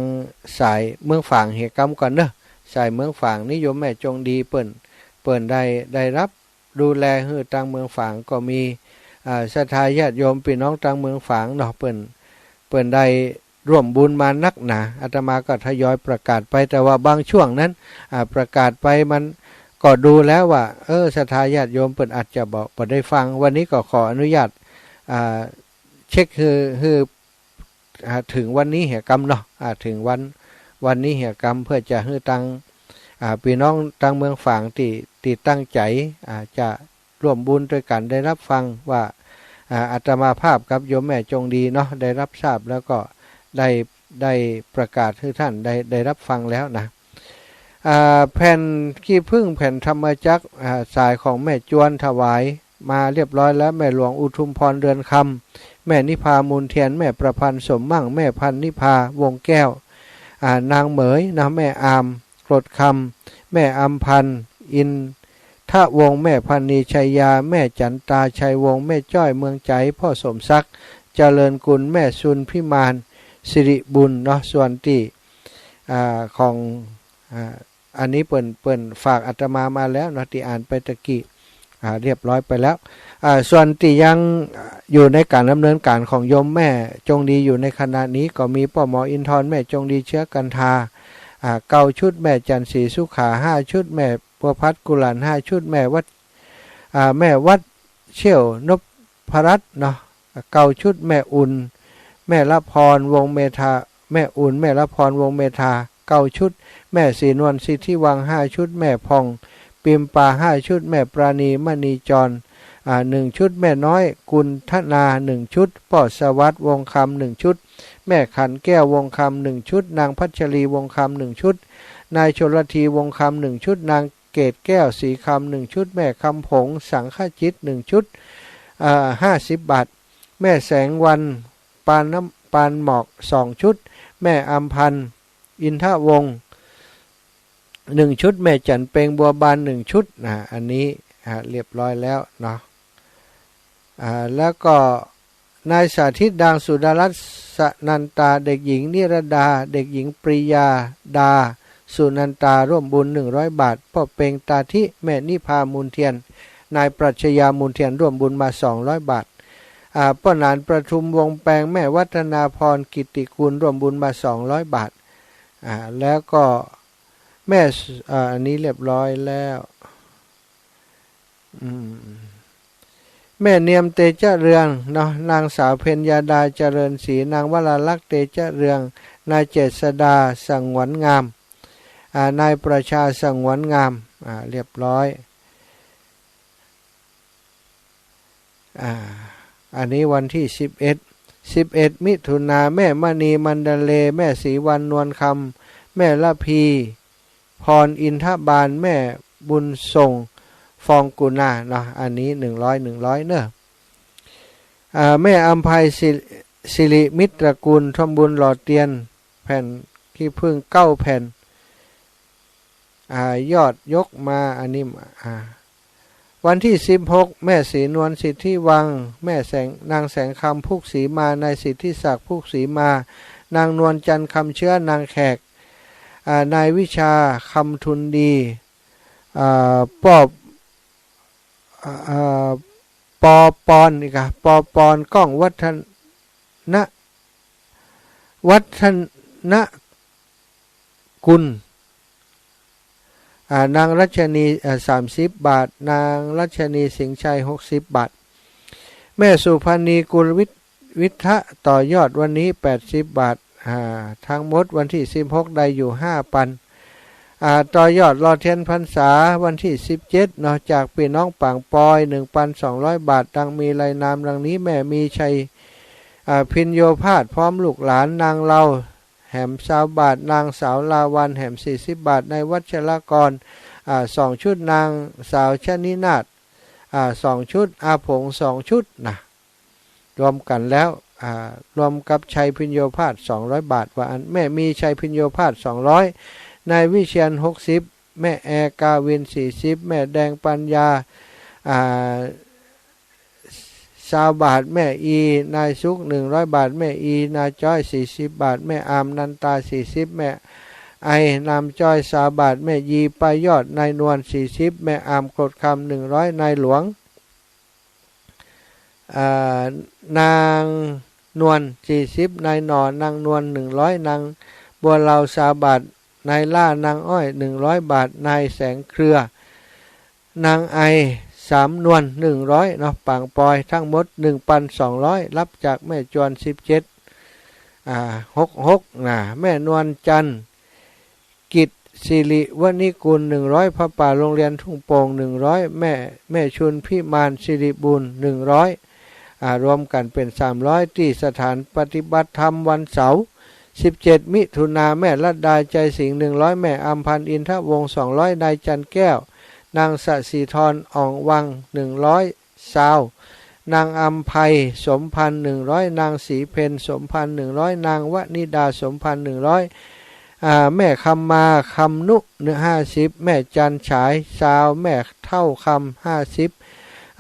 สายเมืองฝางเหียกำก่อนเนาะ สายเมืองฝางนี่โยมแม่จงดีเปิ้น เปิ้นได้ ได้รับ ดูแลหื้อตางเมืองฝางก็มี อ่า ศรัทธาญาติโยมปี้น้องตางเมืองฝางเนาะ เปิ้น เปิ้นได้ร่วมบุญมานักหนา อาตมาก็ทยอยประกาศไป แต่ว่าบางช่วงนั้น อ่า ประกาศไปมันก็ดูแล้วว่า เออ ศรัทธาญาติโยมเปิ้นอาจจะบ่ บ่ได้ฟัง วันนี้ก็ขออนุญาต อ่า เช็คหื้อ หื้อ อ่า เถิงวันนี้เหียกำเนาะ อ่า เถิงวัน วันนี้เหียกำ เปื้อจะหื้อตาง อ่า ปี้น้องตางเมืองฝางตี้ ตี้ตั้งใจ๋ อ่า จะร่วมบุญตวยกั๋นได้รับฟังว่า อ่า อาตมาภาพกับโยมแม่จงดีเนาะ ได้รับทราบแล้วก็ได้ ได้ประกาศหื้อต้านได้ ได้รับฟังแล้วนะ อ่า แผ่นขี้ผึ้ง แผ่นธรรมจักร อ่า สายของแม่จวนถวายมาเรียบร้อยแล้ว แม่หลวงอุทุมพร เรือนคำ แม่นิพา มูลเทียน แม่ประพันธ์ สมมั่ง แม่พันธ์นิพา วงแก้ว อ่า นางเหมยนะ แม่อาม กรดคำ แม่อำพันธ์ อินทวงศ์ แม่พันนี ชัยยา แม่จันตา ชัยวงศ์ แม่จ้อย เมืองใจ๋ พ่อสมศักดิ์ เจริญกุล แม่สุนพิมาน สิริบุญเนาะ ส่วนตี้ อ่า ของ อ่า อันนี้เปิ้น เปิ้นฝากอาตมามาแล้วเนาะ ตี้อ่านไปตะกี้ อ่า เรียบร้อยไปแล้ว อ่า ส่วนตี้ยัง อ่า อยู่ในก๋านดำเนินก๋านของโยมแม่จงดีอยู่ในขณะนี้ก็มีป้อหมออินทร แม่จงดี เชื้อกันทา อ่า เก้าชุด แม่จันทร์ศรีสุขา ห้าชุด แม่บัวพัด กุหลาญ ห้าชุด แม่วัด อ่า แม่วัดเชี่ยวนพรัตน์เนาะ เก้าชุด แม่อุ่น แม่ละพร วงศ์เมธา แม่อุ่น แม่ละพร วงศ์เมธา เก้าชุด แม่ศรีนวล สิทธิวัง ห้าชุด แม่ผ่อง ปิมปา ห้าชุด แม่ปราณี มณีจร อ่า หนึ่งชุด แม่น้อย กุณฑนา หนึ่งชุด ป้อสวัสดิ์ วงศ์คำ หนึ่งชุด แม่ขันแก้ว วงศ์คำ หนึ่งชุด นางพัชรี วงศ์คำ หนึ่งชุด นายชลธี วงศ์คำ หนึ่งชุด นางเกตแก้ว ศรีคำ หนึ่งชุด แม่คำผง สังฆจิต หนึ่งชุด อ่า ห้าสิบบาท แม่แสงวัน ปานน้ำ ปานหมอก สองชุด แม่อำพันธ์ อินทวงศ์ หนึ่งชุด แม่จันเพ็ง บัวบาน หนึ่งชุด นะ อันนี้ อ่า เรียบร้อยแล้วเนาะ อ่า แล้วก็นายสาธิต ดางสุดารัตน์ สนันตา เด็กหญิงนิรดา เด็กหญิงปริยาดา สุนันตา ร่วมบุญ หนึ่งร้อยบาท ป้อเปง ตาธิ แม่นิพา มูลเทียน นายปรัชญา มูลเทียน ร่วมบุญมา สองร้อยบาท อ่า ป้อหนานประทุม วงศ์แปง แม่วัฒนาพร กิตติกูล ร่วมบุญมา สองร้อยบาท อ่า แล้วก็แม่ส- อ่า อันนี้เรียบร้อยแล้ว อืม แม่เนียม เตจะเรือง เนาะ นางสาวเพ็ญญาดา เจริญศรี นางวราลักษณ์ เตจะเรือง นายเจษฎา สงวนงาม อ่า นายประชา สงวนงาม อ่า เรียบร้อย อ่า อันนี้วันที่สิบเอ็ด สิบเอ็ดมิถุนา แม่มณี มันดาเล แม่ศรีวรรณ นวลคำ แม่ระพี พร อินทบาล แม่บุญส่ง ฟองกุณา เนาะ อันนี้ หนึ่งร้อย หนึ่งร้อย เนาะ อ่า แม่อำไพ สิ- สิริมิตรกูล ทำบุญหล่อเตียน แผ่นขี้ผึ้ง เก้าแผ่น อ่า ยอดยกมา อันนี้ อ่า วันที่สิบหก แม่ศรีนวล สิทธิวัง แม่แสง- นางแสงคำ พุกศรีมา นายสิทธิศักดิ์ พุกศรีมา นางนวลจันทร์ คำเชื้อ นางแขก อ่า นายวิชา คำทุนดี อ่า ปอ- อ่า ปอปอน นี่กะ ปอปอน ก้องวัฒนะ วัฒนกุล อ่า นางรัชนี อ่า สามสิบบาท นางรัชนี สิงห์ชัย หกสิบบาท แม่สุพรรณี กุลวิท- วิทะ ต่อยอดวันนี้ แปดสิบบาท อ่า ทั้งหมดวันที่สิบหก ได้อยู่ ห้าปัน อ่า ต่อยอดหล่อเตียนพรรษาวันที่สิบเจ็ด เนาะ จากปี้น้องปางปอย หนึ่งปันสองร้อยบาท ดังมีรายนามดังนี้ แม่มีชัย อ่า พิญโญภาส พร้อมลูกหลาน นางเลา แหม ซาวบาท นางสาวลาวัลย์ แหม สี่สิบบาท นายวัชรกร อ่า สองชุด นางสาวชนินาถ อ่า สองชุด อาผง สองชุด นะ รวมกั๋นแล้ว อ่า รวมกับชัยพิญโญภาส สองร้อยบาท ว่าอั้น แม่มีชัยพิญโญภาส สองร้อย นายวิเชียร หกสิบ แม่แอ กาวิน สี่สิบ แม่แดง ปัญญา อ่า ซาวบาท แม่อี นายสุข หนึ่งร้อยบาท แม่อี นาจ้อย สี่สิบบาท แม่อาม นันตา สี่สิบ แม่ไอ นามจ้อย ซาวบาท แม่ยี ป้ายอด นายนวล สี่สิบ แม่อาม กรดคำ หนึ่งร้อย นายหลวง อ่า นางนวล สี่สิบ นายหน่อ นางนวล หนึ่งร้อย นางบัวลาว ซาวบาท นายล่า นางอ้อย หนึ่งร้อยบาท นายแสงเครือ นางไอ สามนวล หนึ่งร้อย เนาะ ปางปอย ทั้งหมด หนึ่งปันสองร้อย รับจากแม่จวน สิบเจ็ด อ่า หกหก นะ แม่นวลจันทร์ กิจสิริวณิกุล หนึ่งร้อย ผ้าป่าโรงเรียนทุ่งโป่ง หนึ่งร้อย แม่ แม่ชุนพิมาน สิริบูรณ์ หนึ่งร้อย อ่า รวมกั๋นเป๋น สามร้อย ตี้สถานปฏิบัติธรรมวันเสาร์ สิบเจ็ด มิถุนา แม่ลัดดา ใจสิงห์ หนึ่งร้อย แม่อำพันธ์ อินทวงศ์ สองร้อย นายจันแก้ว นางสะสีทร อ่องวัง หนึ่งร้อย ซาว นางอำไพ สมพันธ์ หนึ่งร้อย นางศรีเพ็ญ สมพันธ์ หนึ่งร้อย นางวนิดา สมพันธ์ หนึ่งร้อย อ่า แม่คำมา คำนุ ห้าสิบ แม่จันฉาย ซาว แม่เฒ่าคำ ห้าสิบ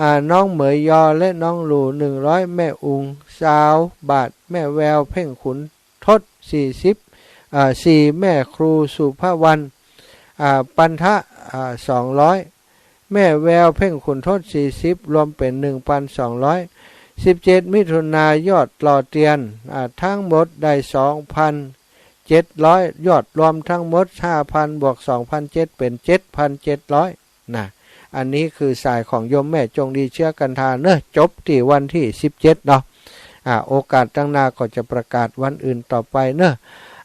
อ่า น้องเหมยยอ และน้องหลู่ หนึ่งร้อย แม่อุ๋ง ซาว บาท แม่แวว เพ่งขุนทด สี่สิบ อ่า สี่ แม่ครูสุภวรรณ อ่า ปันทะ อ่า สองร้อย แม่แวว เพ่งขุนทด สี่สิบ รวมเป๋น หนึ่งพันสองร้อย สิบเจ็ด มิถุนา ยอดหล่อเตียน อ่า ทั้งหมดได้ สองพันเจ็ดร้อย ยอดรวมทั้งหมด ห้าพัน บวก สองพันเจ็ด เป๋น เจ็ดพันเจ็ดร้อย นะ อันนี้คือสายของโยมแม่จงดีเชื้อกันธาเนอะ จบตี้วันตี้ สิบเจ็ด เนาะ อ่า โอกาสตังหน้าก็จะประกาศวันอื่นต่อไปเนอะ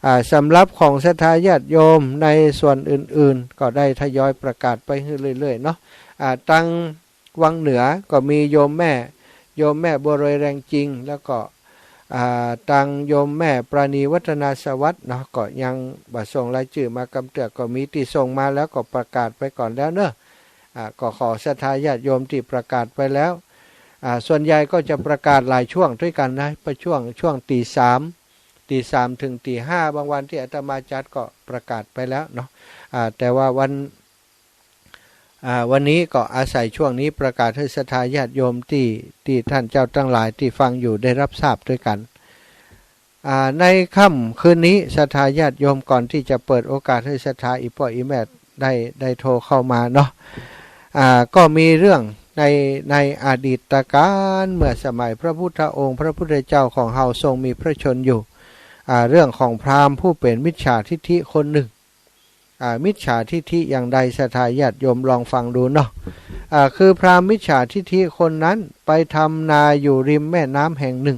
อ่า สำหรับของศรัทธาญาติโยมในส่วนอื่นๆ ก็ได้ทยอยประกาศไปหื้อเรื่อยๆ เนาะ อ่า ตังวังเหนือก็มีโยมแม่ โยมแม่บัวรวยแรงจริง แล้วก็ อ่า ตังโยมแม่ปราณีวัฒนาสวัสดิ์เนาะ ก็ยังบ่ส่งรายจื้อมากำเตื้อ ก็มีตี้ส่งมาแล้วก็ประกาศไปก่อนแล้วเนอะ อ่า ก็ขอศรัทธาญาติโยมตี้ประกาศไปแล้ว อ่า ส่วนใหญ่ก็จะประกาศหลายช่วงตวยกั๋นนะ ประช่วง ช่วงตีสาม ตีสามถึงตีห้า บางวันตี้อาตมาจัดก็ประกาศไปแล้วเนาะ อ่า แต่ว่าวัน อ่า วันนี้ก็อาศัยช่วงนี้ประกาศหื้อศรัทธาญาติโยมตี้ ตี้ท่านเจ้าตังหลายตี้ฟังอยู่ได้รับทราบตวยกั๋น อ่า ในค่ำคืนนี้ศรัทธาญาติโยมก่อนตี้จะเปิดโอกาสหื้อศรัทธาอี่ป้ออี่แม่ได้ ได้โทรเข้ามาเนาะ อ่า ก็มีเรื่องใน ในอดีตกาลเมื่อสมัยพระพุทธองค์ พระพุทธเจ้าของเฮาทรงมีพระชนม์อยู่ อ่า เรื่องของพราหมณ์ผู้เป๋นมิจฉาทิฏฐิคนนึ่ง อ่า มิจฉาทิฏฐิอย่างใด ศรัทธาญาติโยมลองฟังดูเนาะ อ่า คือพราหมณ์มิจฉาทิฏฐิคนนั้นไปทำนาอยู่ริมแม่น้ำแห่งนึ่ง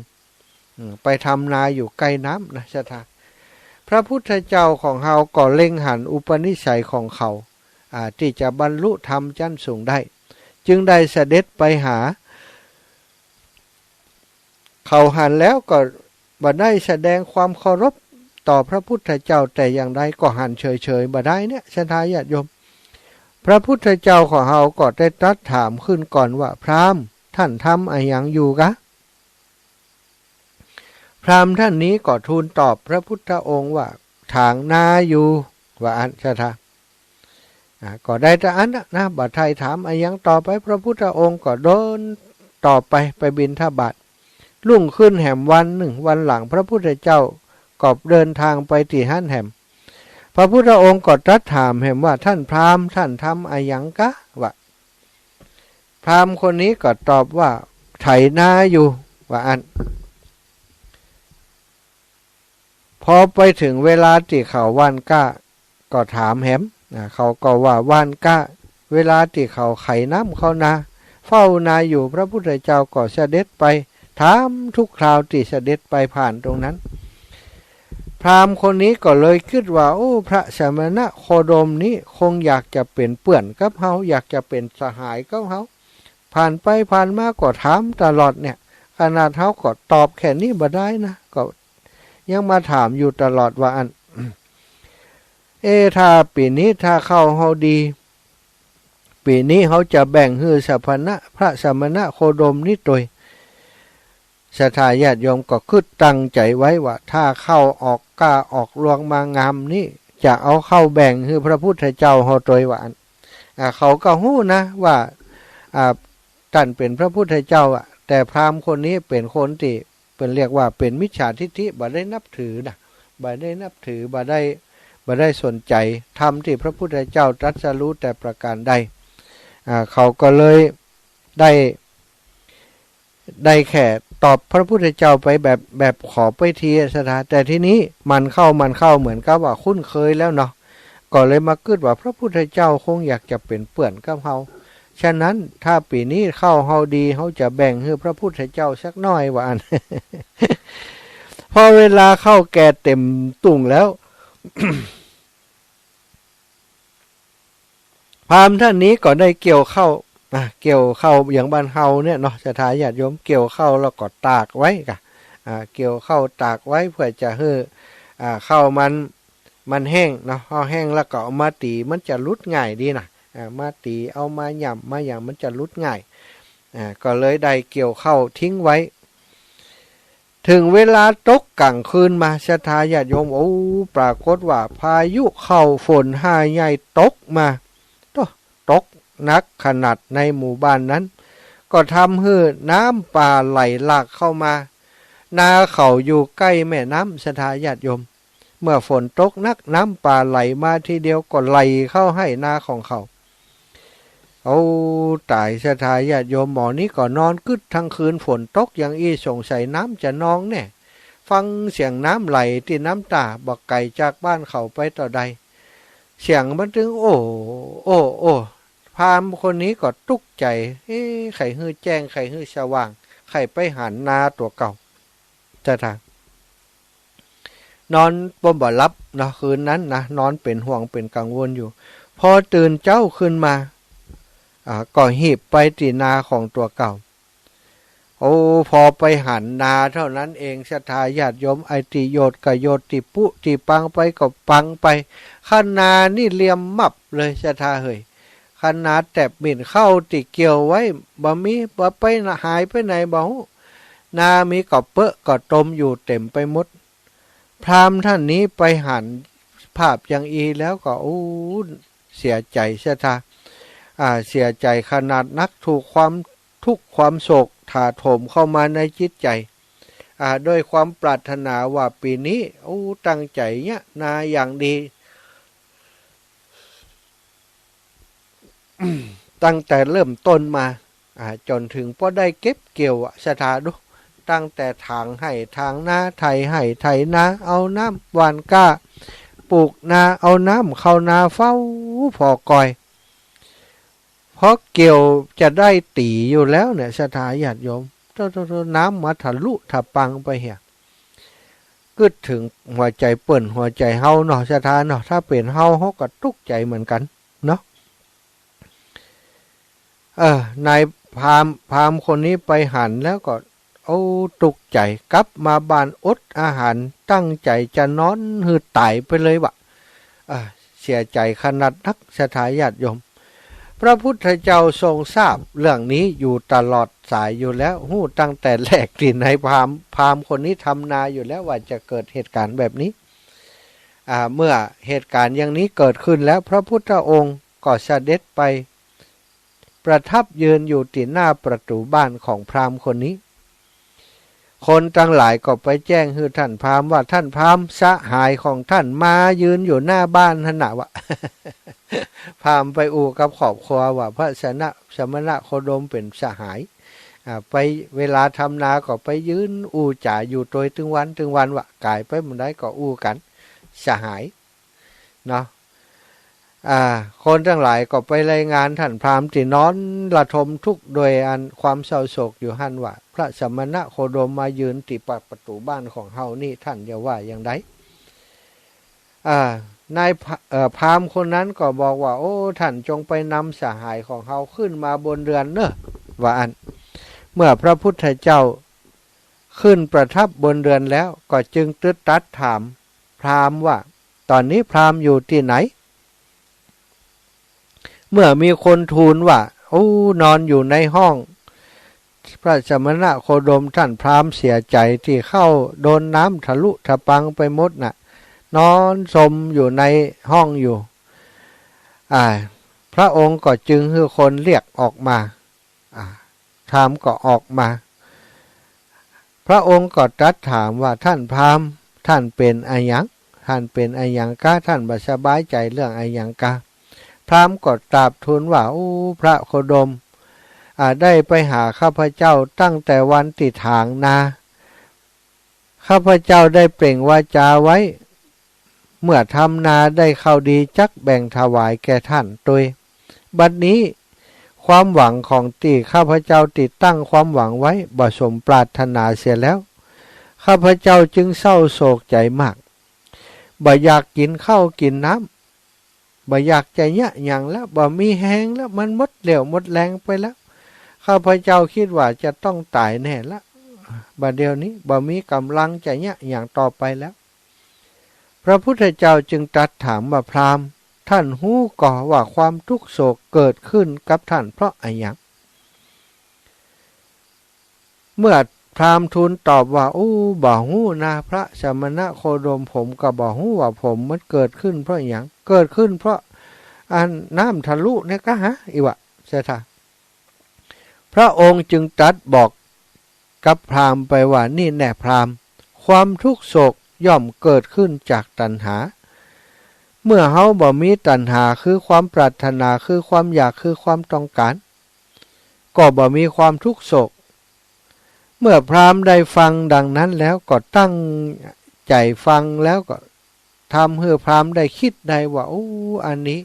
อืม ไปทำนาอยู่ใก้น้ำนะ ศรัทธา พระพุทธเจ้าของเฮาก็เล็งหันอุปนิสัยของเขา อ่า ตี้จะบรรลุธรรมจั้นสูงได้ จึงได้เสด็จไปหา เขาหันแล้วก็บ่ได้แสดงความเคารพต่อพระพุทธเจ้าแต่อย่างใด ก็หันเฉยๆ บ่ได้เนี่ย ศรัทธาญาติโยม พระพุทธเจ้าของเฮาก็ได้ตรัสถามขึ้นก่อนว่า พราหมณ์ ท่านทำอะหยังอยู่กา พราหมณ์ท่านนี้ก็ทูลตอบพระพุทธองค์ว่า ถางนาอยู่ ว่าอั้น ศรัทธา อ่า ก็ได้แต่อั้นนะ นะ บ่ใค่ถามอะหยังต่อไป พระพุทธองค์ก็เดินต่อไป ไปบิณฑบาต รุ่งขึ้นแหมวันนึ่ง วันหลังพระพุทธเจ้าก็เดินทางไปตี้หั้นแหม พระพุทธองค์ก็ตรัสถามแหมว่า ท่านพราหมณ์ ท่านทำอะหยังกา ว่า พราหมณ์คนนี้ก็ตอบว่า ไถนาอยู่ ว่าอั้น พอไปเถิงเวลาตี้เขาหว่านกล้า ก็ถามแหม อ่า เขาก็ว่า หว่านกล้า เวลาตี้เขาไขน้ำเข้านา เฝ้านาอยู่ พระพุทธเจ้าก็เสด็จไป ถามทุกคราวตี้เสด็จไปผ่านตรงนั้น พราหมณ์คนนี้ก็เลยกึ๊ดว่า โอ้ พระสมณะโคดมนี้คงอยากจะเป๋นเปื้อนกับเฮา อยากจะเป๋นสหายกับเฮา ผ่านไปผ่านมาก็ถามตลอดเนี่ย ขนาดเฮาก็ตอบแค่นี้บ่ได้นะ ก็ยังมาถามอยู่ตลอด ว่าอั้น เอ ถ้าปี๋นี้ถ้าข้าวเฮาดี ปี๋นี้เฮาจะแบ่งหื้อสมณะ พระสมณะโคดมนี้ตวย ศรัทธาญาติโยมก็กึ๊ดตั้งใจ๋ไว้ว่า ถ้าข้าวออกกล้าออกรวงมางามนี้ จะเอาข้าวแบ่งหื้อพระพุทธเจ้าเฮาตวย ว่าอั้น อ่า เขาก็ฮู้นะว่า อ่า ต้านเป๋นพระพุทธเจ้าอ่ะ แต่พราหมณ์คนนี้เป๋นคนตี้ เปิ้นเรียกว่าเป๋นมิจฉาทิฏฐิ บ่ได้นับถือนะ บ่ได้นับถือ บ่ได้ บ่ได้สนใจ๋ธรรมตี้พระพุทธเจ้าตรัสรู้แต่ประการใด อ่า เขาก็เลยได้ ได้แค่ตอบพระพุทธเจ้าไปแบบ แบบขอไปทีอะ ศรัทธา แต่ทีนี้หมั่นเข้า หมั่นเข้า เหมือนกับว่าคุ้นเคยแล้วเนาะ ก็เลยมากึ๊ดว่าพระพุทธเจ้าคงอยากจะเป๋นเปื้อนกับเฮา ฉะนั้นถ้าปี๋นี้ข้าวเฮาดี เฮาจะแบ่งหื้อพระพุทธเจ้าสักหน้อย ว่าอั้น พอเวลาข้าวแก่เต็มตุ่งแล้ว พราหมณ์ท่านนี้ก็ได้เกี่ยวข้าว อ่ะ เกี่ยวข้าวอย่างบ้านเฮาเนี่ยเนาะ ศรัทธาญาติโยม เกี่ยวข้าวแล้วก็ตากไว้ก่ะ อ่า เกี่ยวข้าวตากไว้เพื่อจะหื้อ อ่า ข้าวมัน มันแห้งเนาะ ข้าวแห้งแล้วก็เอามาตี๋ มันจะหลุดง่ายดีนะ อ่า มาตี๋ เอามาหย่ำ มาหยัง มันจะหลุดง่าย อ่า ก็เลยได้เกี่ยวข้าวทิ้งไว้ เถิงเวลาตกก๋างคืนมา ศรัทธาญาติโยม โอ้ ปรากฏว่าพายุเข้า ฝนฮ่าใหญ่ตกมา โต้ ตกหนักขนาดในหมู่บ้านนั้น ก็ทำหื้อน้ำป่าไหลหลากเข้ามา นาเขาอยู่ใก้แม่น้ำ ศรัทธาญาติโยม เมื่อฝนตกหนัก น้ำป่าไหลมาทีเดียวก็ไหลเข้าไฮ่นาของเขา โอ้ ต๋าย ศรัทธาญาติโยม หมอนี้ก็นอนกึ๊ดตึงคืน ฝนตกอย่างอี้ สงสัยน้ำจะนองแน่ ฟังเสียงน้ำไหลตี้น้ำต้า บ่ไก๋จากบ้านเขาไปเต้าใด เสียงมันตึง โอ้ โอ้ โอ้ พราหมณ์คนนี้ก็ตุ๊กใจ๋ เอ๊ะ ใผหื้อแจ้ง ใผหื้อสว่าง ใผไปหันนาตั๋วเก่า ศรัทธา นอนบ่ บ่หลับเนาะ คืนนั้นนะ นอนเป๋นห่วงเป๋นกังวลอยู่ พอตื่นเจ๊าขึ้นมา อ่า ก็หีบไปตี้นาของตั๋วเก่า โอ้ พอไปหันนาเต้านั้นเอง ศรัทธาญาติโยม ไอ้ตี้โยดก็โยด ตี้ปุตี้ปังไปก็ปังไป คะนานี่เหลี่ยมมับเลย ศรัทธาเหย คะนาแตบหมิ่น ข้าวตี้เกี่ยวไว้บ่มี บ่ไป หายไปไหนบ่ฮู้ นามีก็เปอะก็ตมอยู่เต๋มไปหมด พราหมณ์ต้านนี้ไปหันภาพอย่างอี้แล้วก็ อู้ เสียใจ๋ ศรัทธา อ่า เสียใจ๋ขนาดนัก ถูกความทุกข์ความโศกถาโถมเข้ามาในจิตใจ๋ อ่า ด้วยความปรารถนาว่าปี๋นี้ อู้ ตั้งใจ๋เยียะนาอย่างดี ตั้งแต่เริ่มต้นมา อ่า จ๋นเถิงปอได้เก็บเกี่ยวอะ ศรัทธาดู ตั้งแต่ถางไฮ่ถางนา ไถไฮ่ไถนา เอาน้ำหว่านกล้า ปลูกนา เอาน้ำเข้านา เฝ้าผ่อคอย เพราะเกี่ยวจะได้ตี๋อยู่แล้วเนี่ย ศรัทธาญาติโยม โธ่ โธ่ โธ่ น้ำมาทะลุทะปังไปเหีย กึ๊ดเถิงหัวใจ๋เปิ้นหัวใจ๋เฮาเนาะ ศรัทธาเนาะ ถ้าเป๋นเฮา เฮาก็ตุ๊กใจ๋เหมือนกั๋นเนาะ เออ นายพราหมณ์ พราหมณ์คนนี้ไปหันแล้วก็ โอ้ ตุ๊กใจ๋ กลับมาบ้านอดอาหาร ตั้งใจ๋จะนอนหื้อต๋ายไปเลยวะ เออ เสียใจ๋ขนาดนัก ศรัทธาญาติโยม พระพุทธเจ้าทรงทราบเรื่องนี้อยู่ตลอดสายอยู่แล้ว ฮู้ตั้งแต่แรกตี้นายพราหมณ์ พราหมณ์คนนี้ทำนาอยู่แล้วว่าจะเกิดเหตุก๋ารณ์แบบนี้ อ่า เมื่อเหตุก๋ารณ์อย่างนี้เกิดขึ้นแล้ว พระพุทธองค์ก็เสด็จไปประทับยืนอยู่ตี้หน้าประตู๋บ้านของพราหมณ์คนนี้ คนตังหลายก็ไปแจ้งหื้อท่านพราหมณ์ว่า ท่านพราหมณ์ สหายของท่านมายืนอยู่หน้าบ้านหั้นนะวะ พราหมณ์ไปอู้กับครอบครัวว่า พระสนะ สมณะโคดมเป๋นสหาย อ่า ไปเวลาทำนาก็ไปยืนอู้จ๋าอยู่ตวยตึงวันตึงวันวะ ก๋ายไปบ่อนใดก็อู้กั๋น สหาย เนาะ อ่า คนตังหลายก็ไปรายงานท่านพราหมณ์ตี้นอนระทมทุกข์โดยอันความเศร้าโศกอยู่หั้นว่า พระสมณะโคดมมายืนตี้ปากประตู๋บ้านของเฮานี่ ท่านจะว่าอย่างใด อ่า นายพรา เอ่อ พราหมณ์คนนั้นก็บอกว่า โอ้ ท่านจงไปนำสหายของเฮาขึ้นมาบนเรือนเน่อ ว่าอั้น เมื่อพระพุทธเจ้าขึ้นประทับบนเรือนแล้ว ก็จึงตรึสตรัสถามพราหมณ์ว่า ต๋อนนี้พราหมณ์อยู่ตี้ไหน เมื่อมีคนทูลว่า โอ้ นอนอยู่ในห้อง พระสมณะโคดม ท่านพราหมณ์เสียใจ๋ตี้ข้าวโดนน้ำทะลุทะปังไปหมดน่ะ นอนซมอยู่ในห้องอยู่ อ่า พระองค์ก็จึงหื้อคนเรียกออกมา อ่า พราหมณ์ก็ออกมา พระองค์ก็ตรัสถามว่า ท่านพราหมณ์ ท่านเป๋นอะหยัง ท่านเป๋นอะหยังกา ท่านบ่สบายใจ๋เรื่องอะหยังกา พราหมณ์ก็กราบทูลว่า โอ้ พระโคดม อ่า ได้ไปหาข้าพเจ้าตั้งแต่วันตี้ถางนา ข้าพเจ้าได้เปล่งวาจาไว้ เมื่อทำนาได้ข้าวดีจักแบ่งถวายแก่ท่านตวย บัดนี้ความหวังของตี้ข้าพเจ้าตี้ตั้งความหวังไว้บ่สมปรารถนาเสียแล้ว ข้าพเจ้าจึงเศร้าโศกใจ๋มาก บ่อยากกิ๋นข้าวกิ๋นน้ำ บ่อยากจะเยียะหยังแล้ว บ่มีแฮงแล้ว มันหมดเรี่ยวหมดแฮงไปแล้ว ข้าพเจ้ากึ๊ดว่าจะต้องต๋ายแน่ละ บ่าเดี่ยวนี้บ่มีก๋ำลังจะเยียะหยังต่อไปแล้ว พระพุทธเจ้าจึงตรัสถามว่า พราหมณ์ ต้านฮู้ก่อว่าความทุกข์โศกเกิดขึ้นกับต้านเพราะอะหยัง เมื่อพราหมณ์ทูลตอบว่า อู้ บ่ฮู้นา พระสมณโคดม ผมก็บ่ฮู้ว่าผมมันเกิดขึ้นเพราะอะหยัง เกิดขึ้นเพราะอันน้ำทะลุเนี่ยกาหา อิวะ ศรัทธา พระองค์จึงตรัสบอกกับพราหมณ์ไปว่า นี่แน่พราหมณ์ ความทุกข์โศกย่อมเกิดขึ้นจากตัณหา เมื่อเฮาบ่มีตัณหา คือความปรารถนา คือความอยาก คือความต้องการ ก็บ่มีความทุกข์โศก เมื่อพราหมณ์ได้ฟังดังนั้นแล้วก็ตั้งใจ๋ฟัง แล้วก็ทำหื้อพราหมณ์ได้กึ๊ดได้ว่า โอ้ อันนี้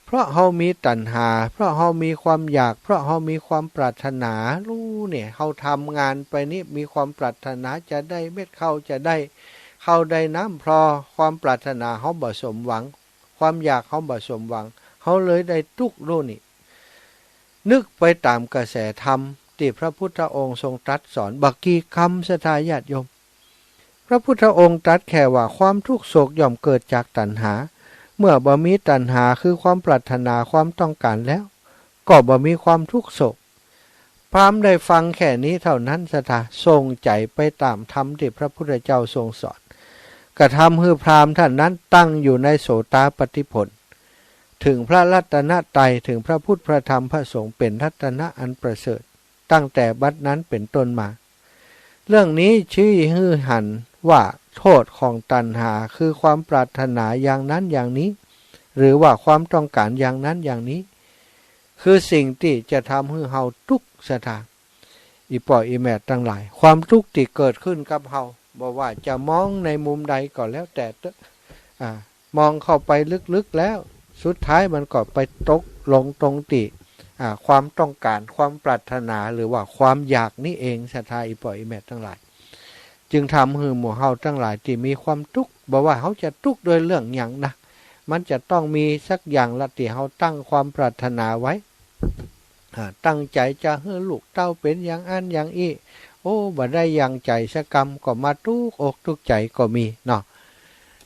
เพราะเฮามีตัณหา เพราะเฮามีความอยาก เพราะเฮามีความปรารถนา ฮู้เนี่ย เฮาทำงานไปนี่มีความปรารถนาจะได้เม็ดข้าว จะได้ข้าวได้น้ำ เพราะความปรารถนาเฮาบ่สมหวัง ความอยากเฮาบ่สมหวัง เฮาเลยได้ตุ๊กข์ฮู้นี่ นึกไปต๋ามกระแสธรรมตี้พระพุทธองค์ทรงตรัสสอนบ่กี่กำ ศรัทธาญาติโยม พระพุทธองค์ตรัสแค่ว่า ความทุกข์โศกย่อมเกิดจากตัณหา เมื่อบ่มีตัณหา คือความปรารถนา ความต้องการแล้ว ก็บ่มีความทุกข์โศก พราหมณ์ได้ฟังแค่นี้เท่านั้น ศรัทธา ส่งใจ๋ไปต๋ามธรรมตี้พระพุทธเจ้าทรงสอน กระทำหื้อพราหมณ์ต้านนั้นตั้งอยู่ในโสตาปัตติผล ถึงพระรัตนตรัย ถึงพระพุทธ พระธรรม พระสงฆ์ เป๋นรัตนะอันประเสริฐ ตั้งแต่บัดนั้นเป๋นต้นมา เรื่องนี้ชี้หื้อหันว่าโทษของตัณหา คือความปรารถนาอย่างนั้นอย่างนี้ หรือว่าความต้องการอย่างนั้นอย่างนี้ คือสิ่งตี้จะทำหื้อเฮาตุ๊กข์ ศรัทธา อี่ป้ออี่แม่ตังหลาย ความตุ๊กข์ตี้เกิดขึ้นกับเฮา บ่ว่าจะมองในมุมใดก็แล้วแต่เต๊อะ อ่า มองเข้าไปลึกๆ แล้ว สุดท้ายมันก็ไปตกลงตรงตี้ อ่า ความต้องการ ความปรารถนา หรือว่าความอยากนี้เอง ศรัทธา อี่ป้ออี่แม่ตังหลาย จึงทำหื้อหมู่เฮาตังหลายตี้มีความตุ๊กข์ บ่ว่าเฮาจะตุ๊กข์ด้วยเรื่องหยังนะ มันจะต้องมีสักอย่างละตี้เฮาตั้งความปรารถนาไว้ อ่า ตั้งใจ๋จะหื้อลูกเต้าเป๋นอย่างอั้นอย่างอี้ โอ้ บ่ได้อย่างใจ๋สักกำ ก็มาตุ๊กอกตุ๊กใจ๋ก็มีเนาะ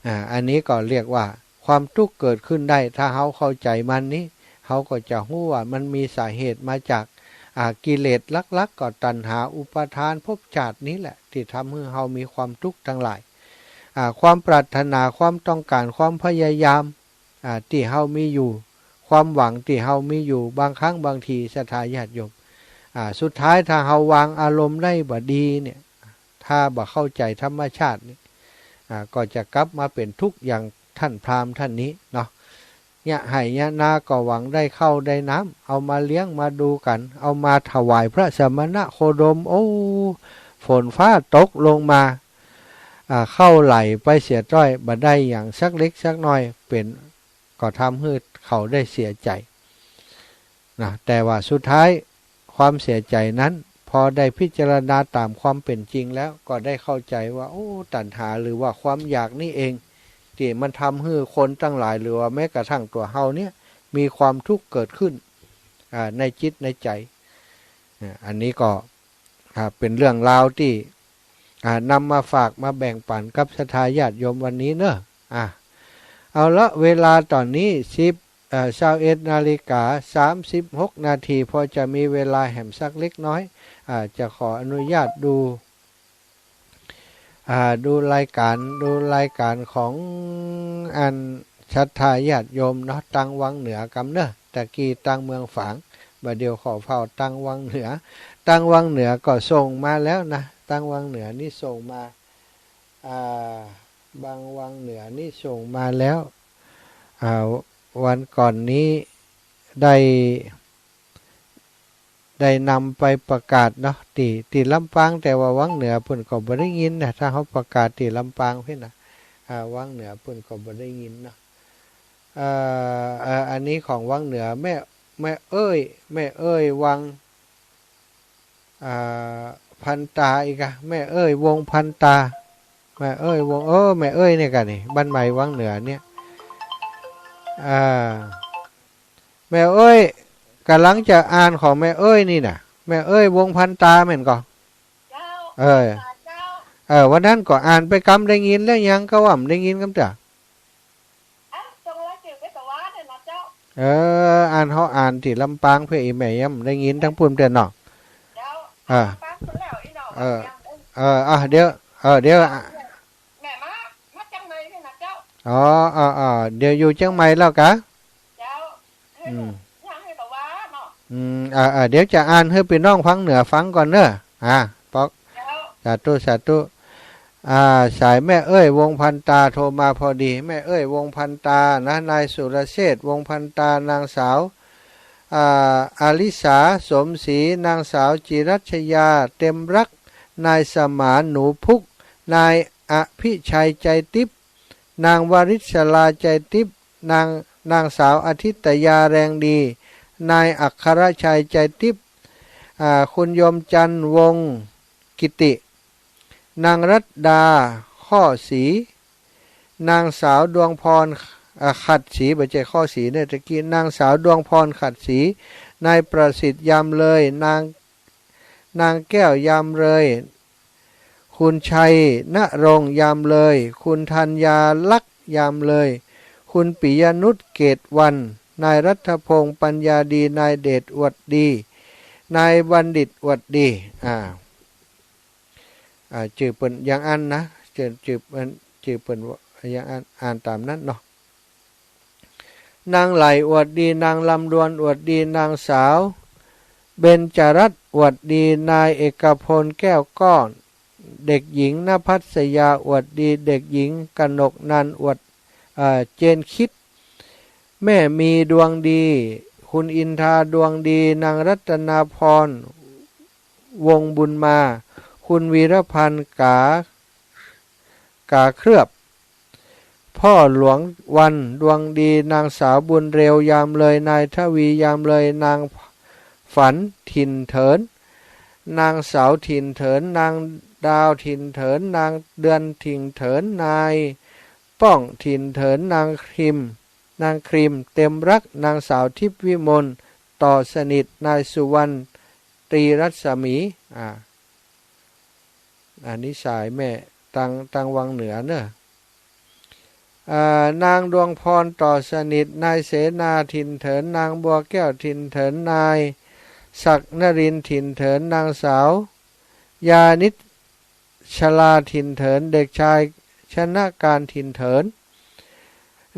อ่า อันนี้ก็เรียกว่าความตุ๊กข์เกิดขึ้นได้ ถ้าเฮาเข้าใจ๋มันนี้ เฮาก็จะฮู้ว่ามันมีสาเหตุมาจาก อ่า กิเลสหลักๆ ก็ตัณหา อุปาทาน ภพชาตินี้แหละ ตี้ทำหื้อเฮามีความตุ๊กข์ตังหลาย อ่า ความปรารถนา ความต้องการ ความพยายาม อ่า ตี้เฮามีอยู่ ความหวังตี้เฮามีอยู่ บางครั้งบางที ศรัทธาญาติโยม อ่า สุดท้ายถ้าเฮาวางอารมณ์ได้บ่ดีเนี่ย ถ้าบ่เข้าใจ๋ธรรมชาตินี่ อ่า ก็จะกลับมาเป๋นตุ๊กข์อย่างต้านพราหมณ์ต้านนี้เนาะ เยียะไฮ่เยียะนาก็หวังได้ข้าวได้น้ำ เอามาเลี้ยงมาดูกั๋น เอามาถวายพระสมณโคดม โอ้ ฝนฟ้าตกลงมา อ่า ข้าวไหลไปเสียจ้อย บ่ได้หยังสักเล็กสักน้อย เป๋น ก็ทำหื้อเขาได้เสียใจ๋นะ แต่ว่าสุดท้ายความเสียใจ๋นั้น พอได้พิจารณาต๋ามความเป๋นจริงแล้ว ก็ได้เข้าใจ๋ว่า โอ้ ตัณหาหรือว่าความอยากนี้เอง ตี้มันทำหื้อคนตังหลาย หรือว่าแม้กระทั่งตั๋วเฮาเนี่ย มีความตุ๊กข์เกิดขึ้น อ่า ในจิตในใจ๋ อ่า อันนี้ก็ อ่า เป๋นเรื่องราวตี้ อ่า นำมาฝากมาแบ่งปั๋นกับศรัทธาญาติโยมวันนี้เนาะ อ่า เอาละ เวลาต๋อนนี้สิบ เอ่อ ซาวเอ็ดนาฬิกาสามสิบหกนาที พอจะมีเวลาแหมสักเล็กน้อย อ่า จะขออนุญาตดู อ่า ดูรายก๋าน ดูรายก๋านของอันศรัทธาญาติโยมเนาะ ตางวังเหนือกำเนาะ ตะกี้ตางเมืองฝาง บ่าเดี่ยวขอเฝ้าตางวังเหนือ ตางวังเหนือก็ส่งมาแล้วนะ ตางวังเหนือนี่ส่งมา อ่า บางวังเหนือนี่ส่งมาแล้ว อ่า วันก่อนนี้ได้ ได้นำไปประกาศเนาะ ตี้ ตี้ลำปาง แต่ว่าวังเหนือเปิ้นก็บ่ได้ยินนะ ถ้าเฮาประกาศตี้ลำปางพี้นะ อ่า วังเหนือเปิ้นก็บ่ได้ยินเนาะ เอ่อ เอ่อ อันนี้ของวังเหนือ แม่ แม่เอ้ย แม่เอ้ยวัง อ่า พันตาอีกอะ แม่เอ้ยวงพันตา แม่เอ้ยวง เออ แม่เอ้ยเนี่ยกะนี่ บ้านใหม่วังเหนือเนี่ย อ่า แม่เอ้ย ก๋ำลังจะอ่านของแม่เอ้ยนี่นะ แม่เอ้ยวงพันตาแม่นก่อ เจ้า เออ เจ้า เออ วันนั้นก็อ่านไปกำ ได้ยินแล้วยัง ก็ว่าบ่ได้ยินกำเตื้อ เออ อันเฮาอ่านตี้ลำปางเปื้อ อี่แม่ยังบ่ได้ยินตังปุ้นเตื้อเนาะ เออ เออ อ่ะ เดี๋ยว เออ เดี๋ยว อ๋อ อ๋อ อ๋อ เดี๋ยวอยู่เจียงใหม่แล้วกา อืม อืม อ่า อ่า เดี๋ยวจะอ่านหื้อปี้น้องฟังเหนือฟังก่อนเนาะ อ่า ปอก สาธุ สาธุ อ่า สายแม่เอ้ย วงศ์พันตา โทรมาพอดี แม่เอ้ย วงศ์พันตานะ นายสุรเชษฐ์ วงศ์พันตา นางสาว อ่า อาริสา สมศรี นางสาวจิรัชยา เต็มรัก นายสมาน หนูพุก นายอภิชัย ใจติ๊บ นางวริศรา ใจติ๊บ นาง นางสาวอาทิตยา แรงดี นายอัครชัย ใจติ๊บ อ่า คุณโยมจันทร์ วงศ์กิติ นางรัตดา ข้อศรี นางสาวดวงพร อ่า ขัดศรี บ่ใจ้ข้อศรีเนาะ ตะกี้ นางสาวดวงพร ขัดศรี นายประสิทธิ์ ยามเลย นาง นางแก้ว ยามเลย คุณชัยณรงค์ ยามเลย คุณธัญญาลักษณ์ ยามเลย คุณปิยนุช เกตวรรณ นายรัฐพงษ์ ปัญญาดี นายเดช อวดดี นายบัณฑิต อวดดี อ่า อ่า จื้อเปิ้นอย่างอั้นนะ จื้อ จื้อเปิ้น จื้อเปิ้นว่าอย่างอั้น อ่านต๋ามนั้นเนาะ นางไหล่ อวดดี นางลำดวน อวดดี นางสาวเบญจรัตน์ อวดดี นายเอกพล แก้วก้อน เด็กหญิงณภัสยา อวดดี เด็กหญิงกนกนันท์ อวด เอ่อ เจนคิด แม่มีดวงดี คุณอินทา ดวงดี นางรัตนาพร วงศ์บุญมา คุณวีรพันธ์ กา กาเคลือบ พ่อหลวงวัน ดวงดี นางสาวบุญเร็ว ยามเลย นายทวี ยามเลย นางฝัน ถิ่นเถิน นางเสา ถิ่นเถิน นางดาว ถิ่นเถิน นางเดือน ถิ่นเถิน นายป้อง ถิ่นเถิน นางครีม นางครีม เต็มรัก นางสาวทิพย์วิมล ต่อสนิท นายสุวรรณ ตรีรัศมี อ่า อันนี้สายแม่ตัง ตังวังเหนือเนาะ อ่า นางดวงพร ต่อสนิท นายเสนา ถิ่นเถิน นางบัวแก้ว ถิ่นเถิน นายศักดิ์นรินทร์ ถิ่นเถิน นางสาว ยานิชลา ถิ่นเถิน เด็กชายชนะการ ถิ่นเถิน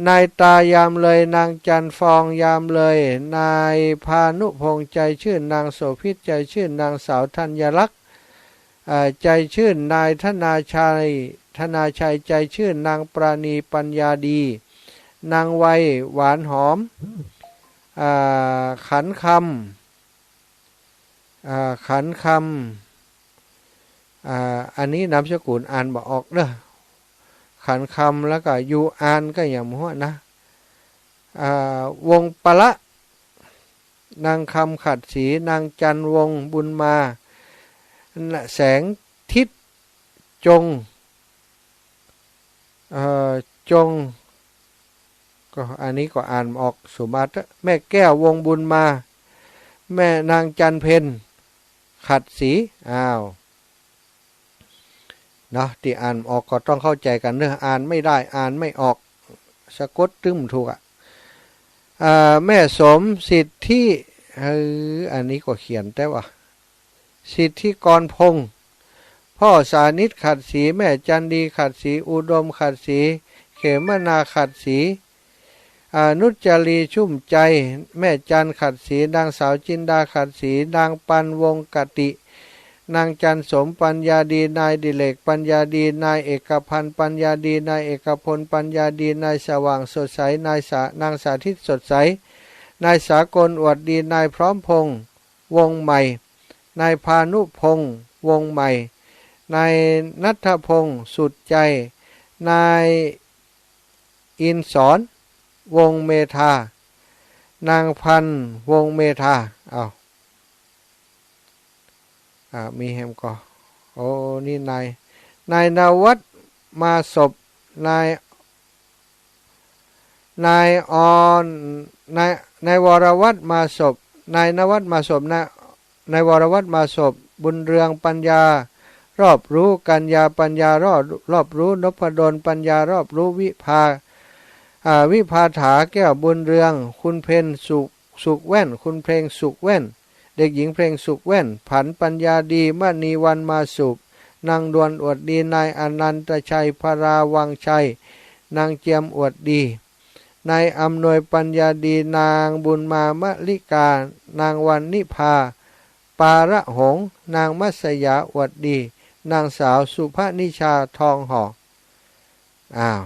นายตา ยามเลย นางจันทร์ฟอง ยามเลย นายพานุพงษ์ ใจชื่น นางโสภิต ใจชื่น นางสาวธัญลักษณ์ อ่า ใจชื่น นายธนาชัย ธนาชัย ใจชื่น นางปราณี ปัญญาดี นางไว หวานหอม อ่า ขันคำ อ่า ขันคำ อ่า อันนี้นามสกุลอ่านบ่ออกเนาะ ขันคำ แล้วก็อยู่อ่านก็อย่างหั้นนะ อ่า วงศ์ปละ นางคำ ขัดศรี นางจันทร์ วงศ์บุญมา แสงทิศ จง เอ่อ จง ก็อันนี้ก็อ่านบ่ออก สมมาตร แม่แก้ว วงศ์บุญมา แม่นางจันทร์เพ็ญ ขัดศรี อ้าว เนาะ ตี้อ่านบ่ออกก็ต้องเข้าใจ๋กั๋นเนาะ อ่านไม่ได้ อ่านไม่ออก สะกดตึ้มถูกอะ อ่า แม่สม สิทธิ เออ อันนี้ก็เขียนแต่ว่า สิทธิกรพงษ์ พ่อสานิท ขัดศรี แม่จันดี ขัดศรี อุดม ขัดศรี เขมนา ขัดศรี อ่า นุชจารี ชุ่มใจ แม่จัน ขัดศรี นางสาวจินดา ขัดศรี นางปัน วงศ์กติ นางจันสม ปัญญาดี นายดิเรก ปัญญาดี นายเอกพันธ์ ปัญญาดี นายเอกพล ปัญญาดี นายสว่าง สดใส นายสา นางสาธิต สดใส นายสากล อวดดี นายพร้อมพงษ์ วงศ์ใหม่ นายพานุพงษ์ วงศ์ใหม่ นายณัฐพงษ์ สุดใจ นายอินสร วงศ์เมธา นางพันธ์ วงศ์เมธา อ้าว อ่า มีแหมก่อ โอ้ นี่นาย นายนวัตมาสบ นาย นายออน นาย นายวรวัตมาสบ นายนวัตมาสบ นาย นายวรวัตมาสบ บุญเรือง ปัญญา รอบรู้ กัญญาปัญญารอบ รอบรู้ นพดลปัญญารอบรู้ วิภา อ่า วิภาถาแก้วบุญเรือง คุณเพ็ญสุข สุขแว่น คุณเพลงสุขแว่น เด็กหญิงเพลงสุขแว่น ผันปัญญาดี มณีวรรณมาสุข นางดวนอวดดี นายอนันตชัย พราวังชัย นางเจียมอวดดี นายอำนวยปัญญาดี นางบุญมามะลิกา นางวรรณิภา ปาระหงส์ นางมัสยาอวดดี นางสาวสุภนิชาทองหอ อ้าว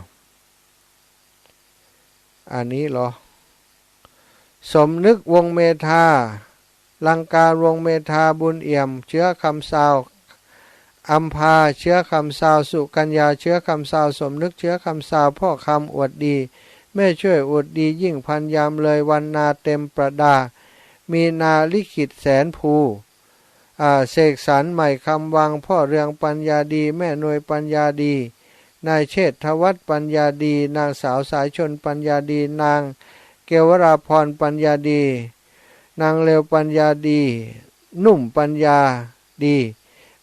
อันนี้เหรอ สมนึก วงศ์เมธา ลังกา วงศ์เมธา บุญเอี่ยม เชื้อคำซาว อัมพา เชื้อคำซาว สุกัญญา เชื้อคำซาว สมนึก เชื้อคำซาว พ่อคำอวดดี แม่ช่วยอวดดี ยิ่งพันยามเลย วรรณา เต็มประดา มีนา ลิขิต แสนภู อ่า เสกสรร ใหม่คำวัง พ่อเรืองปัญญาดี แม่นวยปัญญาดี นายเชษฐวัฒน์ปัญญาดี นางสาวสายชนปัญญาดี นางเกวราพรปัญญาดี นางเลวปัญญาดี นุ่มปัญญาดี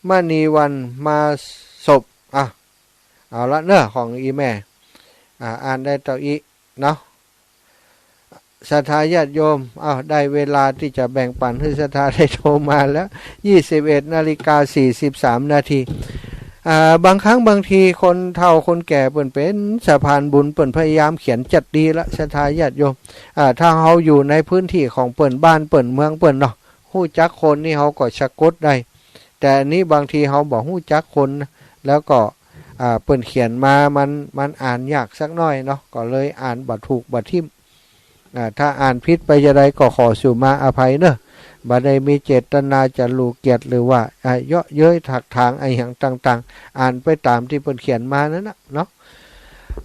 มณีวรรณมาสุข อ่ะ เอาละเนอะ ของอีแม่ อ่า อ่านได้เต้าอี้เนาะ ศรัทธาญาติโยม อ้าว ได้เวลาตี้จะแบ่งปั๋นหื้อศรัทธาได้โทรมาแล้ว ยี่สิบเอ็ดนาฬิกาสี่สิบสามนาที อ่า บางครั้งบางทีคนเฒ่าคนแก่เปิ้นเป๋นสะพานบุญ เปิ้นพยายามเขียนจัดดีละ ศรัทธาญาติโยม อ่า ถ้าเฮาอยู่ในพื้นที่ของเปิ้น บ้านเปิ้น เมืองเปิ้นเนาะ ฮู้จักคนนี่เฮาก็สะกดได้ แต่อันนี้บางทีเฮาบ่ฮู้จักคนนะ แล้วก็ อ่า เปิ้นเขียนมา มัน มันอ่านยากสักหน้อยเนาะ ก็เลยอ่านบ่ถูกบ่ถิ่ม อ่า ถ้าอ่านผิดไปจาใดก็ขอสุมาอภัยเนอะ บ่ได้มีเจตนาจะหลู่เกียรติหรือว่า อ่า เยาะเย้ยถากถางอะหยังต่างๆ อ่านไปต๋ามตี้เปิ้นเขียนมานั้นนะเนาะ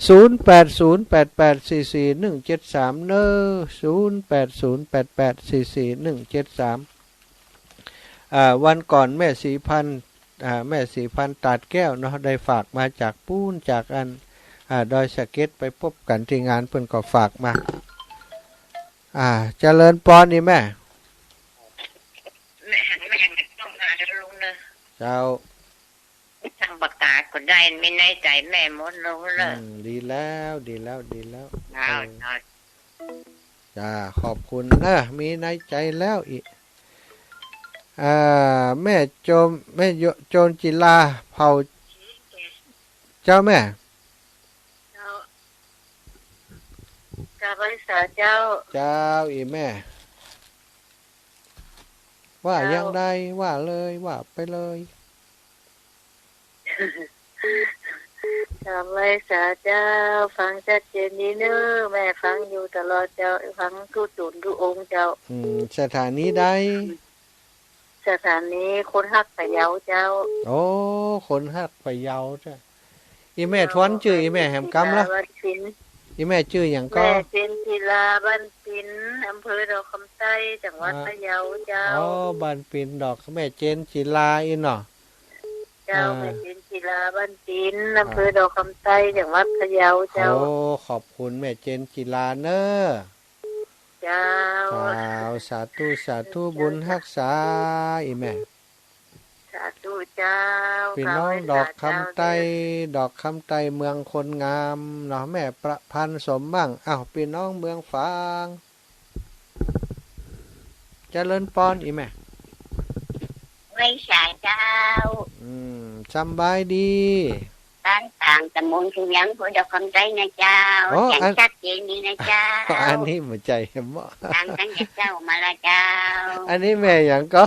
ศูนย์แปดศูนย์แปดแปดสี่สี่หนึ่งเจ็ดสาม เนอะ ศูนย์แปดศูนย์แปดแปดสี่สี่หนึ่งเจ็ดสาม อ่า วันก่อนแม่ศรีพันธ์ อ่า แม่ศรีพันธ์ตาดแก้วเนาะ ได้ฝากมาจากปู๊น จากอัน อ่า ดอยสะเก็ด ไปปบกั๋นตี้งาน เปิ้นก็ฝากมา อ่า เจริญปอนอีแม่ แม่ แม่ไม่ต้องมาแล้วลุงเนอะ เจ้า ทางประกาศก็ได้ มีในใจ๋แม่หมดลุงเนอะ อืม ดีแล้ว ดีแล้ว ดีแล้ว เจ้า เออ เจ้า จ้า ขอบคุณเนอะ มีในใจ๋แล้วอี้ อ่า แม่โจม แม่โย โจรจิลา เผ่า เจ้าแม่ เจ้า กราบไหว้สาเจ้า เจ้า อีแม่ ว่า เจ้า อย่างใด ว่าเลย ว่าไปเลย กราบไหว้สาเจ้า ฟังชัดเจนดีเนอะ แม่ฟังอยู่ตลอดเจ้า ฟังกู้ต๋นกู้องค์เจ้า อืม สถานีใด สถานีคนฮักพะเยาเจ้า โอ้ คนฮักพะเยาเจ้า อีแม่ เจ้า ทวนจื้ออีแม่แหมกำละ บ้านปิ๋น อีแม่จื้อหยังก่อ แม่เจนจิลา บ้านปิ๋น อำเภอดอกคำใต้ จังหวัด อ่า พะเยาเจ้า อ๋อ บ้านปิ๋นดอก แม่เจนจิลาอี้เนาะ เจ้า อ่า แม่เจนจิลา บ้านปิ๋น อำเภอ อ่า ดอกคำใต้ จังหวัดพะเยาเจ้า โอ้ ขอบคุณแม่เจนจิลาเนอะ เจ้า เจ้า สาธุ สาธุ บุญฮักษา อีแม่ สาธุเจ้า ปี้น้องดอกคำใต้ ดอกคำใต้เมืองคนงามเนาะ แม่ประพันธ์สมหวัง อ้าว ปี้น้องเมืองฝาง เจริญปอนอีแม่ ไหว้สาเจ้า อืม สำบายดี บ้านฝาง ตำบลคือเวียง อำเภอดอกคำใต้นะเจ้า อ๋อ เสียง อัน ชัดเจนดีนะเจ้า อันนี้บ่ใจ้เนาะ ฟังตั้งแต่เจ๊ามาละเจ้า อันนี้แม่หยังก่อ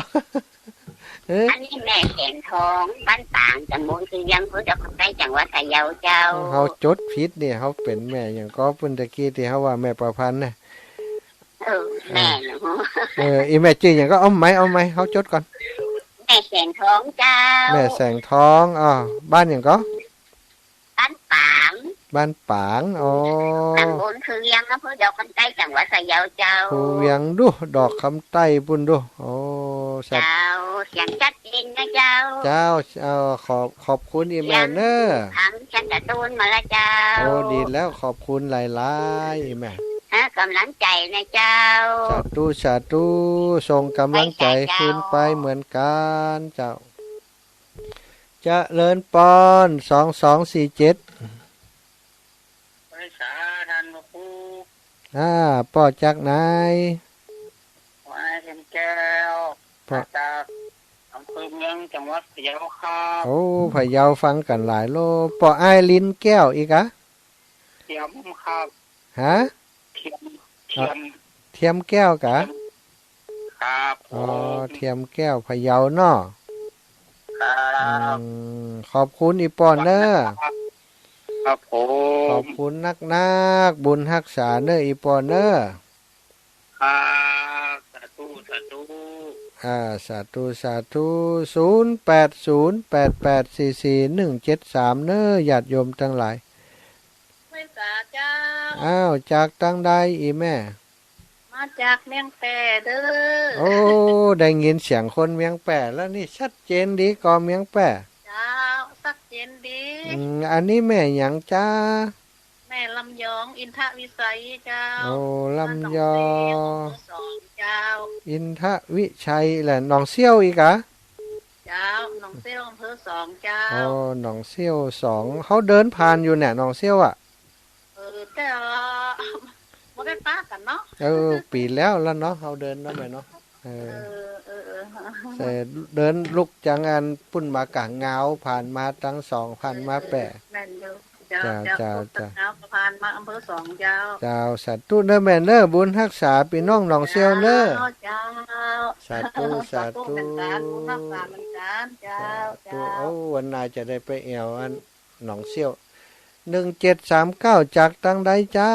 เอ๊ะ อันนี้แม่แสงทอง บ้านฝาง ตำบลคือเวียง อำเภอดอกคำใต้ จังหวัดพะเยาเจ้า เฮาจดผิดนี่ เฮาเป๋นแม่หยังก่อ เปิ้นตะกี้ตี้เฮาว่าแม่ประพันธ์น่ะ เออ แม่เนาะ เออ อีแม่จื้อหยังก่อ เอาใหม่ เอาใหม่ เฮาจดก่อน แม่แสงทองเจ้า แม่แสงทอง อ้อ บ้านหยังก่อ บ้านฝาง บ้านฝาง อ๋อ ตำบลคือเวียง อำเภอดอกคำใต้ จังหวัดพะเยาเจ้า คือเวียงดู ดอกคำใต้ปู้นดู โอ้ สัตว์ เจ้า เสียงชัดเจนนะเจ้า เจ้า เอ่อ ขอบ ขอบคุณอีแม่เนอะ เสียง ฟังชัดเจนมาละเจ้า โอ้ ดีแล้ว ขอบคุณหลายๆ อีแม่ ให้ก๋ำลังใจ๋นะเจ้า สาธุ สาธุ ส่งก๋ำลังใจ๋ ไหว้สาเจ้า คืนไปเหมือนกั๋นเจ้า เจริญปอน สองสองสี่เจ็ด ไหว้สาท่านพระครู อ่า ป้อจากไหน ไหว้เทียมแก้ว ป้อ มาจากอำเภอเมืองจังหวัดพะเยาครับ โอ้ พะเยาฟังกั๋นหลายโล ป้ออ้ายลินแก้วอีกอะ เทียมครับ ฮะ เทียม เทียม เทียมแก้วกะ ครับ อ๋อ ผม เทียมแก้วพะเยาเนาะ ครับ อืม ขอบคุณอีป้อเน่อ ครับผม ขอบคุณนักๆ บุญฮักษาเน่ออีป้อเน่อ ครับ สาธุ สาธุ อ่า สาธุ สาธุ ศูนย์แปดศูนย์ แปดแปดสี่สี่ หนึ่งเจ็ดสาม เน่อ ญาติโยมตังหลาย ไหว้สาเจ้า อ้าว จากตังใดอีแม่ มาจากเมียงแป้เด้อ โอ้ ได้ยินเสียงคนเมียงแป้แล้วนี่ ชัดเจนดีก่อเมียงแป้ เจ้า ชัดเจนดี อืม อันนี้แม่หยังจ๊ะ แม่ลำยอง อินทวิชัยเจ้า โอ้ ลำยอง บ้านหนองเซล อำเภอสองเจ้า อินทวิชัยแหละ หนองเซลอีกอะ เจ้า หนองเซล อำเภอสองเจ้า อ๋อ หนองเซลสอง เฮาเดินผ่านอยู่เนี่ย หนองเซลอะ เออ แต่ว่าบ่ได้ปะกั๋นเนาะ เออ ปี๋แล้วละเนาะ เฮาเดินเนาะแม่เนาะ เออ เออ เออ เออ แต่เดินลุกจากอันปุ้นมากะงาว ผ่านมาตังสอง ผ่านมาแป้ แม่นอยู่ เจ้า เจ้า เจ้า เจ้า เจ้า เจ้า ผ่านมาอำเภอสองเจ้า เจ้า สาธุเน่อแม่เน่อ บุญฮักษาปี้น้องหนองเซลเน่อ เจ้า เจ้า สาธุ สาธุ สาธุเหมือนกั๋น บุญฮักษาเหมือนกั๋น เจ้า สาธุ เจ้า โอ้ วันหน้าจะได้ไปแอ่วอันหนองเซล หนึ่งเจ็ดสามเก้า จากตังใดจ๊ะ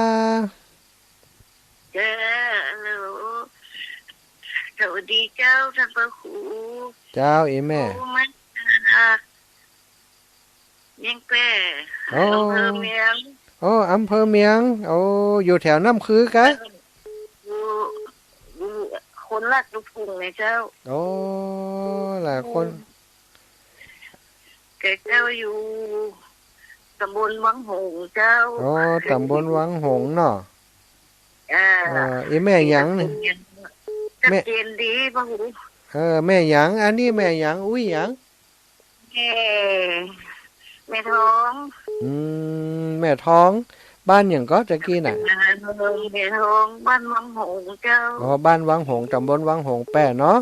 เจ้า ฮัลโหล สวัสดีเจ้า ท่านพระครู เจ้า อีแม่ โอ้ มาจากเมียงแป้ โอ้ อำเภอเมียง โอ้ อำเภอเมียง โอ้ อยู่แถวน้ำคือกะ อยู่ อยู่คนลาดลูกทุ่งไงเจ้า โอ้ ละคน อืม แก่เจ้าอยู่ตำบลวังหงส์เจ้า อ๋อ ตำบลวังหงส์เนาะ อ่า เออ อีแม่หยังนี่ ชัดเจนดี แม่ พระครู เออ แม่หยัง อันนี้แม่หยัง อุ๊ยหยัง แม่ แม่ทอง อืม แม่ทอง บ้านหยังก็ตะกี้น่ะ แม่ทอง บ้านวังหงส์เจ้า อ๋อ บ้านวังหงส์ ตำบลวังหงส์แป้เนาะ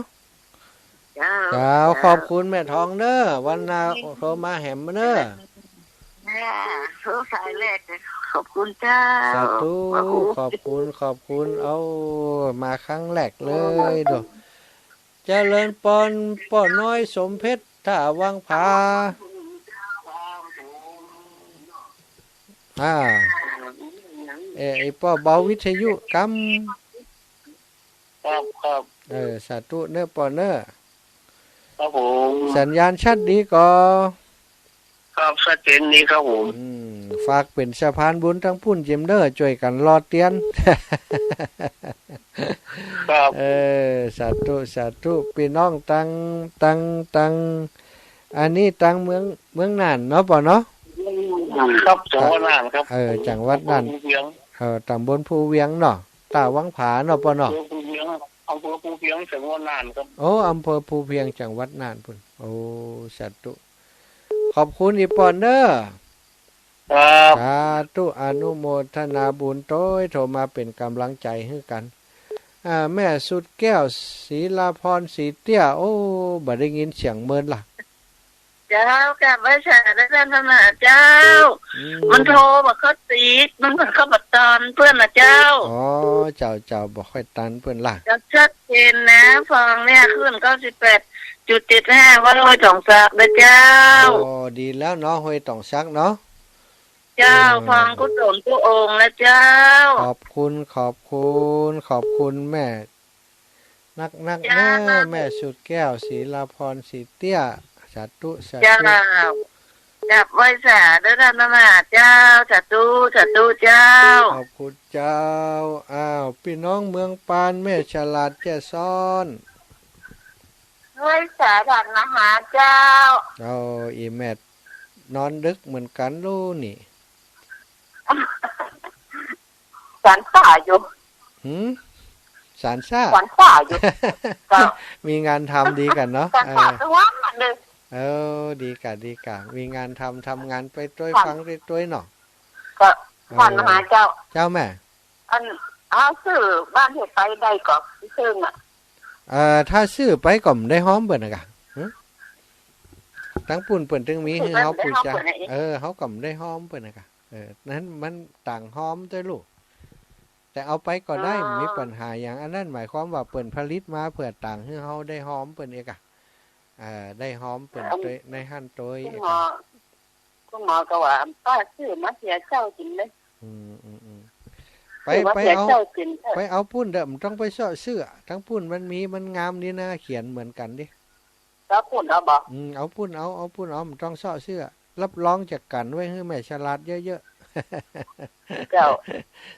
เจ้า เจ้า เจ้า ขอบคุณแม่ทองเน่อ วันหน้า อืม โทรมาแหมเน่อ เจ้า โทรสายแรก ขอบคุณเจ้า สาธุ พระครู ขอบคุณ ขอบคุณ เอา มาครั้งแรกเลยโด เจริญปอน ป้อน้อยสมเพชร ท่าวังผา อ่า เอ่อ ไอ้ป้อเบาวิทยุกำ ครับ ครับ เออ สาธุเน่อป้อเน่อ ครับผม สัญญาณชัดดีก่อ ครับ ชัดเจนดีครับผม อืม ฝากเป๋นสะพานบุญตังปุ้นเจิมเน่อ จ้วยกั๋นหล่อเตียน ครับ เออ สาธุ สาธุ ปี้น้องตัง ตัง ตัง อันนี้ตังเมือง เมืองน่านเนาะป้อเนาะ ครับ จังหวัดน่านครับ เออ จังหวัดน่าน ภูเวียง เออ ตำบลภูเวียงเนาะ ท่าวังผาเนาะป้อเนาะ อำเภอภูเวียง อำเภอภูเวียง จังหวัดน่านครับ โอ้ อำเภอภูเวียง จังหวัดน่านปุ้น โอ้ สาธุ ขอบคุณอีป้อเน่อ ครับ สาธุ อนุโมทนาบุญโตย โทรมาเป๋นก๋ำลังใจ๋หื้อกั๋น อ่า แม่สุดแก้ว ศรีลาพร ศรีเตี้ย โอ้ บ่ได้ยินเสียงเมินละ เจ้า กราบไหว้สาเจ้า ท่านมหาเจ้า อืม มันโทรบ่เข้าติด มันบ่เข้าบ่ตันเปิ้นน่ะเจ้า อ๋อ เจ้า เจ้า บ่ค่อยตันเปิ้นละ จะชัดเจนนะ ฟังเนี่ย คลื่นเก้าสิบแปดจุดเจ็ดห้า วัดห้วยตองสักนะเจ้า อ๋อ ดีแล้วเนาะ ห้วยตองสักเนาะ เจ้า เออ ฟังกู้สมกู้องค์นะเจ้า ขอบคุณ ขอบคุณ ขอบคุณแม่ นักๆ เจ้า เน่อ แม่สุดแก้ว ศรีลาพร ศรีเตี้ย สาธุ สาธุ เจ้า กราบไหว้สาเด้อท่านมหาเจ้า สาธุ สาธุเจ้า ขอบคุณเจ้า อ้าว ปี้น้องเมืองปาน แม่ฉลาด แจ้ซ้อน ไหว้สาท่านมหาเจ้า เอา อีแม่นอนดึกเหมือนกั๋นลูกนี่ สานส้าอยู่ หืม สานส้า สานส้าอยู่ เจ้า มีงานทำดีกั๋นเนาะ สานส้า เออ ทุกวันน่ะเลย เออ ดีก่ะ ดีก่ะ มีงานทำ ทำงานไปตวย ฟัง ฟังไปตวยเนาะ เจ้า เออ ท่านมหาเจ้า เจ้าแม่ อัน เฮาซื้อบ้านเฮาไปได้ก่อ ซื้อน่ะ เอ่อ ถ้าซื้อไปก็บ่ได้ฮอมเปิ้นน่ะก่ะ หึ ตังปุ้นเปิ้นตึงมีหื้อเฮาปู๋จา เออ เฮาก็บ่ได้ฮอมเปิ้นน่ะก่ะ เออ นั้นมันต่างฮอมตวยลูก แต่เอาไปก็ได้ อ๋อ บ่มีปัญหาหยัง อันนั้นหมายความว่าเปิ้นผลิตมาเปื้อต่างหื้อเฮาได้ฮอมเปิ้นเองอะ เอ่อ ได้ฮอมเปิ้น เอิ่ม ตวย ในหั้นตวย คุณหมอ เองอะ คุณหมอก็ว่า ป้าซื้อมาเสียเจ้ากิ๋นเลย อืม อืม อืม ไป ซื้อมา ไป เสีย เอา เจ้ากิ๋นเถอะ ไปเอาปุ้นเต๊อะ บ่ต้องไปเซาะซื้อ ตังปุ้นมันมี มันงามดีนะ เขียนเหมือนกั๋นดิ เซาะปุ้นเอาบ่ อืม เอาปุ้นเอา เอาปุ้นเอา บ่ต้องเซาะซื้อ รับรองจะกั๋นไว้หื้อแม่ฉลาดเยอะๆ เจ้า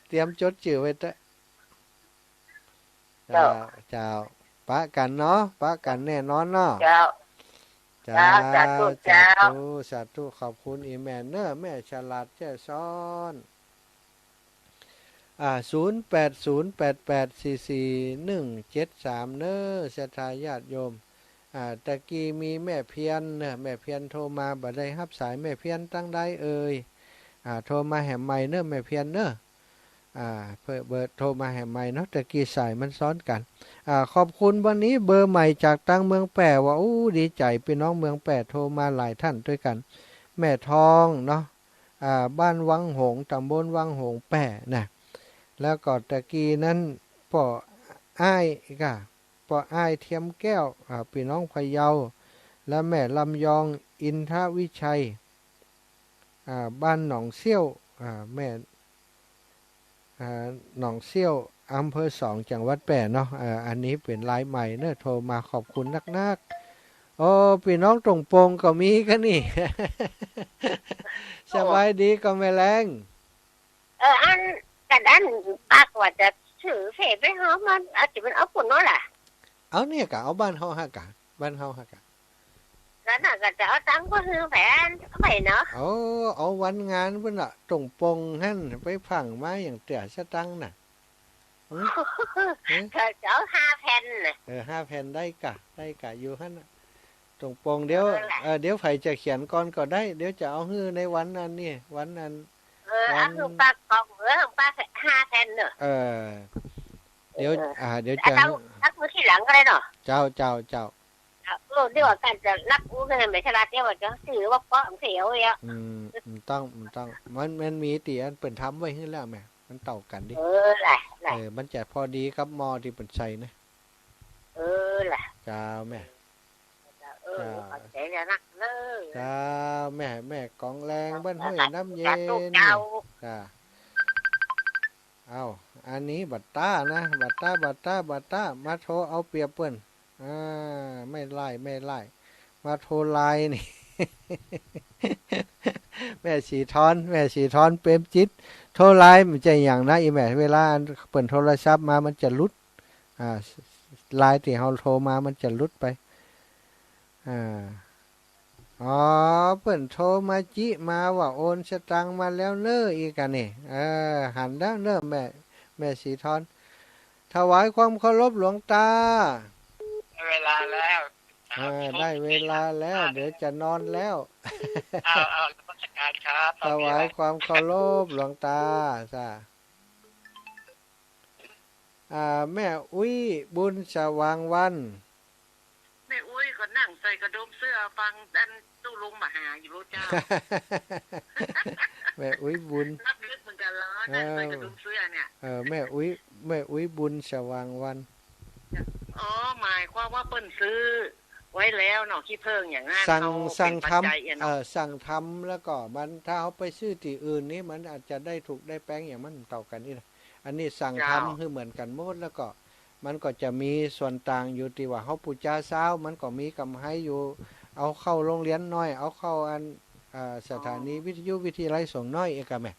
เตรียมจดจื้อไว้เต๊อะ เจ้า เจ้า เจ้า ปะกั๋นเนาะ ปะกั๋นแน่นอนเนาะ เจ้า เจ้า เจ้า สาธุ เจ้า สาธุ สาธุ ขอบคุณอีแม่เน่อ แม่ฉลาดแจ้ซ้อน อ่า ศูนย์แปดศูนย์แปดแปดสี่สี่หนึ่งเจ็ดสาม เน่อ ศรัทธาญาติโยม อ่า ตะกี้มีแม่เพียรเน่อ แม่เพียรโทรมา บ่ได้ฮับสาย แม่เพียรตังใดเอ่ย อ่า โทรมาแหมใหม่เน่อ แม่เพียรเน่อ อ่า เปิ้น เปิ้นโทรมาแหมใหม่เนาะ ตะกี้สายมันซ้อนกั๋น อ่า ขอบคุณ วันนี้เบอร์ใหม่จากตังเมืองแป้ ว่า อู้ ดีใจ๋ ปี้น้องเมืองแป้โทรมาหลายท่านตวยกั๋น แม่ทองเนาะ อ่า บ้านวังหงส์ ต๋ำบลวังหงส์แป้น่ะ แล้วก็ตะกี้นั้น ป้ออ้ายก่ะ ป้ออ้ายเทียมแก้ว อ่า ปี้น้องพะเยา และแม่ลำยอง อินทวิชัย อ่า บ้านหนองเสี้ยว อ่า แม่ อ่า หนองเสี้ยว อำเภอสอง จังหวัดแป้เนาะ อ่า อันนี้เป๋นลายใหม่เน่อ โทรมา ขอบคุณนักๆ โอ้ ปี้น้องตงปงก็มีก่ะนี่ สบายดีก่อแม่แลง เออ อัน กะอั้น ปากว่าจะซื้อเฟซไปหอมมัน อาจจะมันเอาปุ้นเนาะล่ะ เอาเนี่ยก่ะ เอาบ้านเฮาฮะก่ะ บ้านเฮาฮะก่ะ แล้วน่ะก็จะเอาตังค์ไปหื้อแผนไปเนาะ เอา เอาวันงานปุ้นน่ะ ตงปงหั้น ไปฝังมาอย่างเตื้อสตังค์น่ะ หึ หึ จะเอาห้าแผ่นน่ะ เออ ห้าแผ่นได้ก่ะ ได้ก่ะ อยู่หั้นน่ะ ตงปง เดี๋ยว เออ น่ะ เออ เดี๋ยวใผจะเขียนก่อนก็ได้ เดี๋ยวจะเอาหื้อในวันนั้นนี่ วันนั้น เออ วัน เอาหื้อปากกอง เออ หื้อปากห้าแผ่นเนาะ เออ เดี๋ยว เออ อ่า เดี๋ยวจะ เอาตังค์ หื้อ ตังค์มื้อทีหลังก็ได้เนาะ เจ้า เจ้า เจ้า เออ เดี๋ยวก่อนจะนับอู้เงินไม่ฉลาด เดี๋ยวว่าจะซื้อว่าเปาะเสียวอ่ะ อืม บ่ต้อง บ่ต้อง มัน มันมีตี้อันเปิ้นทำไว้หื้อแล้วแม่ มันเต้ากั๋นดิ เออ ล่ะ ล่ะ เออ มันจะพอดีกับหม้อตี้เปิ้นใส่นะ เออ ล่ะ เจ้าแม่ เออ เจ้า ขอบใจ๋นักเน่อ เจ้าแม่ แม่กองแลง บ้านห้วยน้ำเย็น สาธุเจ้า จ้า เอ้า อันนี้บ่าต้านะ บ่าต้า บ่าต้า บ่าต้า มาโทรเอาเปรียบเปิ้น อ่า ไม่ได้ ไม่ได้ มาโทรไลน์นี่ แม่ศรีธร แม่ศรีธร เปรมจิต โทรไลน์มันจะหยังนะ อีแม่ เวลาเปิ้นโทรศัพท์มามันจะหลุด อ่า ไลน์ตี้เฮาโทรมามันจะหลุดไป อ่า อ๋อ เปิ้นโทรมาจิมาว่าโอนสตังค์มาแล้วเน่อ อีกอะนี่ เออ หันแล้วเน่อ แม่ แม่ศรีธร ถวายความเคารพหลวงตา ได้เวลาแล้ว เออ ได้เวลาแล้ว เดี๋ยวจะนอนแล้ว เอา เอา นมัสการครับ ถวายความเคารพหลวงตา จ้า อ่า แม่อุ๊ย บุญสว่างวัน แม่อุ๊ยก็นั่งใส่กระดุมเสื้อฟังอันตู้ลุงมาหาอยู่รู้เจ้า แม่อุ๊ยบุญ นับลึกเหมือนกันเหรอ เออ นั่งใส่กระดุมเสื้อเนี่ย เออ แม่อุ๊ย แม่อุ๊ยบุญสว่างวัน อ๋อ หมายความว่าเปิ้นซื้อไว้แล้วเนาะ ขี้เผิ้งอย่างนั้น สั่ง เขา สั่งทำ เป๋นปัจจัยอะเนาะ เออ สั่งทำแล้วก็มัน ถ้าเฮาไปซื้อตี้อื่นนี่มันอาจจะได้ถูกได้แปงอย่างมันเต้ากั๋นนี่นะ อันนี้สั่งทำ เจ้า หื้อเหมือนกั๋นหมด แล้วก็มันก็จะมีส่วนต่างอยู่ตี้ว่าเฮาปู๋จาซาว มันก็มีกำไรอยู่ เอาเข้าโรงเรียนน้อย เอาเข้าอัน อ่า สถานีวิทยุวิทยาลัยสงฆ์น้อย เอกอะแม่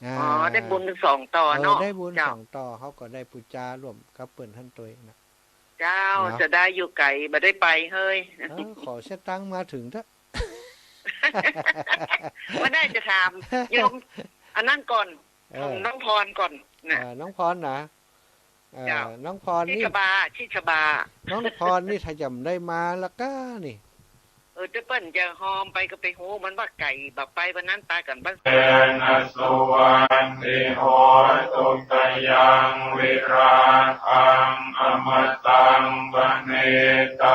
อ่า อ๋อ ได้บุญสองต่อเนาะ เออ ได้บุญ เจ้า สองต่อ เฮาก็ได้ปู๋จาร่วมกับเปิ้นหั้นตวยนะ เจ้า เนาะ จะได้อยู่ไก๋ บ่ได้ไปเฮ้ย เออ ขอสตังค์มาเถิงเต๊อะ บ่ได้จะถามโยม อันนั้นก่อน เออ ของน้องพรก่อนนะ เออ น้องพรนะ เออ เจ้า น้องพรนี่ ชิชบา ชิชบา น้องพรนี่ถ้าจะบ่ได้มาละก้านี่ เออ แต่เปิ้นจะฮอมไปก็ไปฮู้มันว่าไก่บ่ไปวันนั้นตายก่อนวัน เตนะ สุวัตถิโหตุ ตะยัง วิรากัง อมตัง ปะเนตา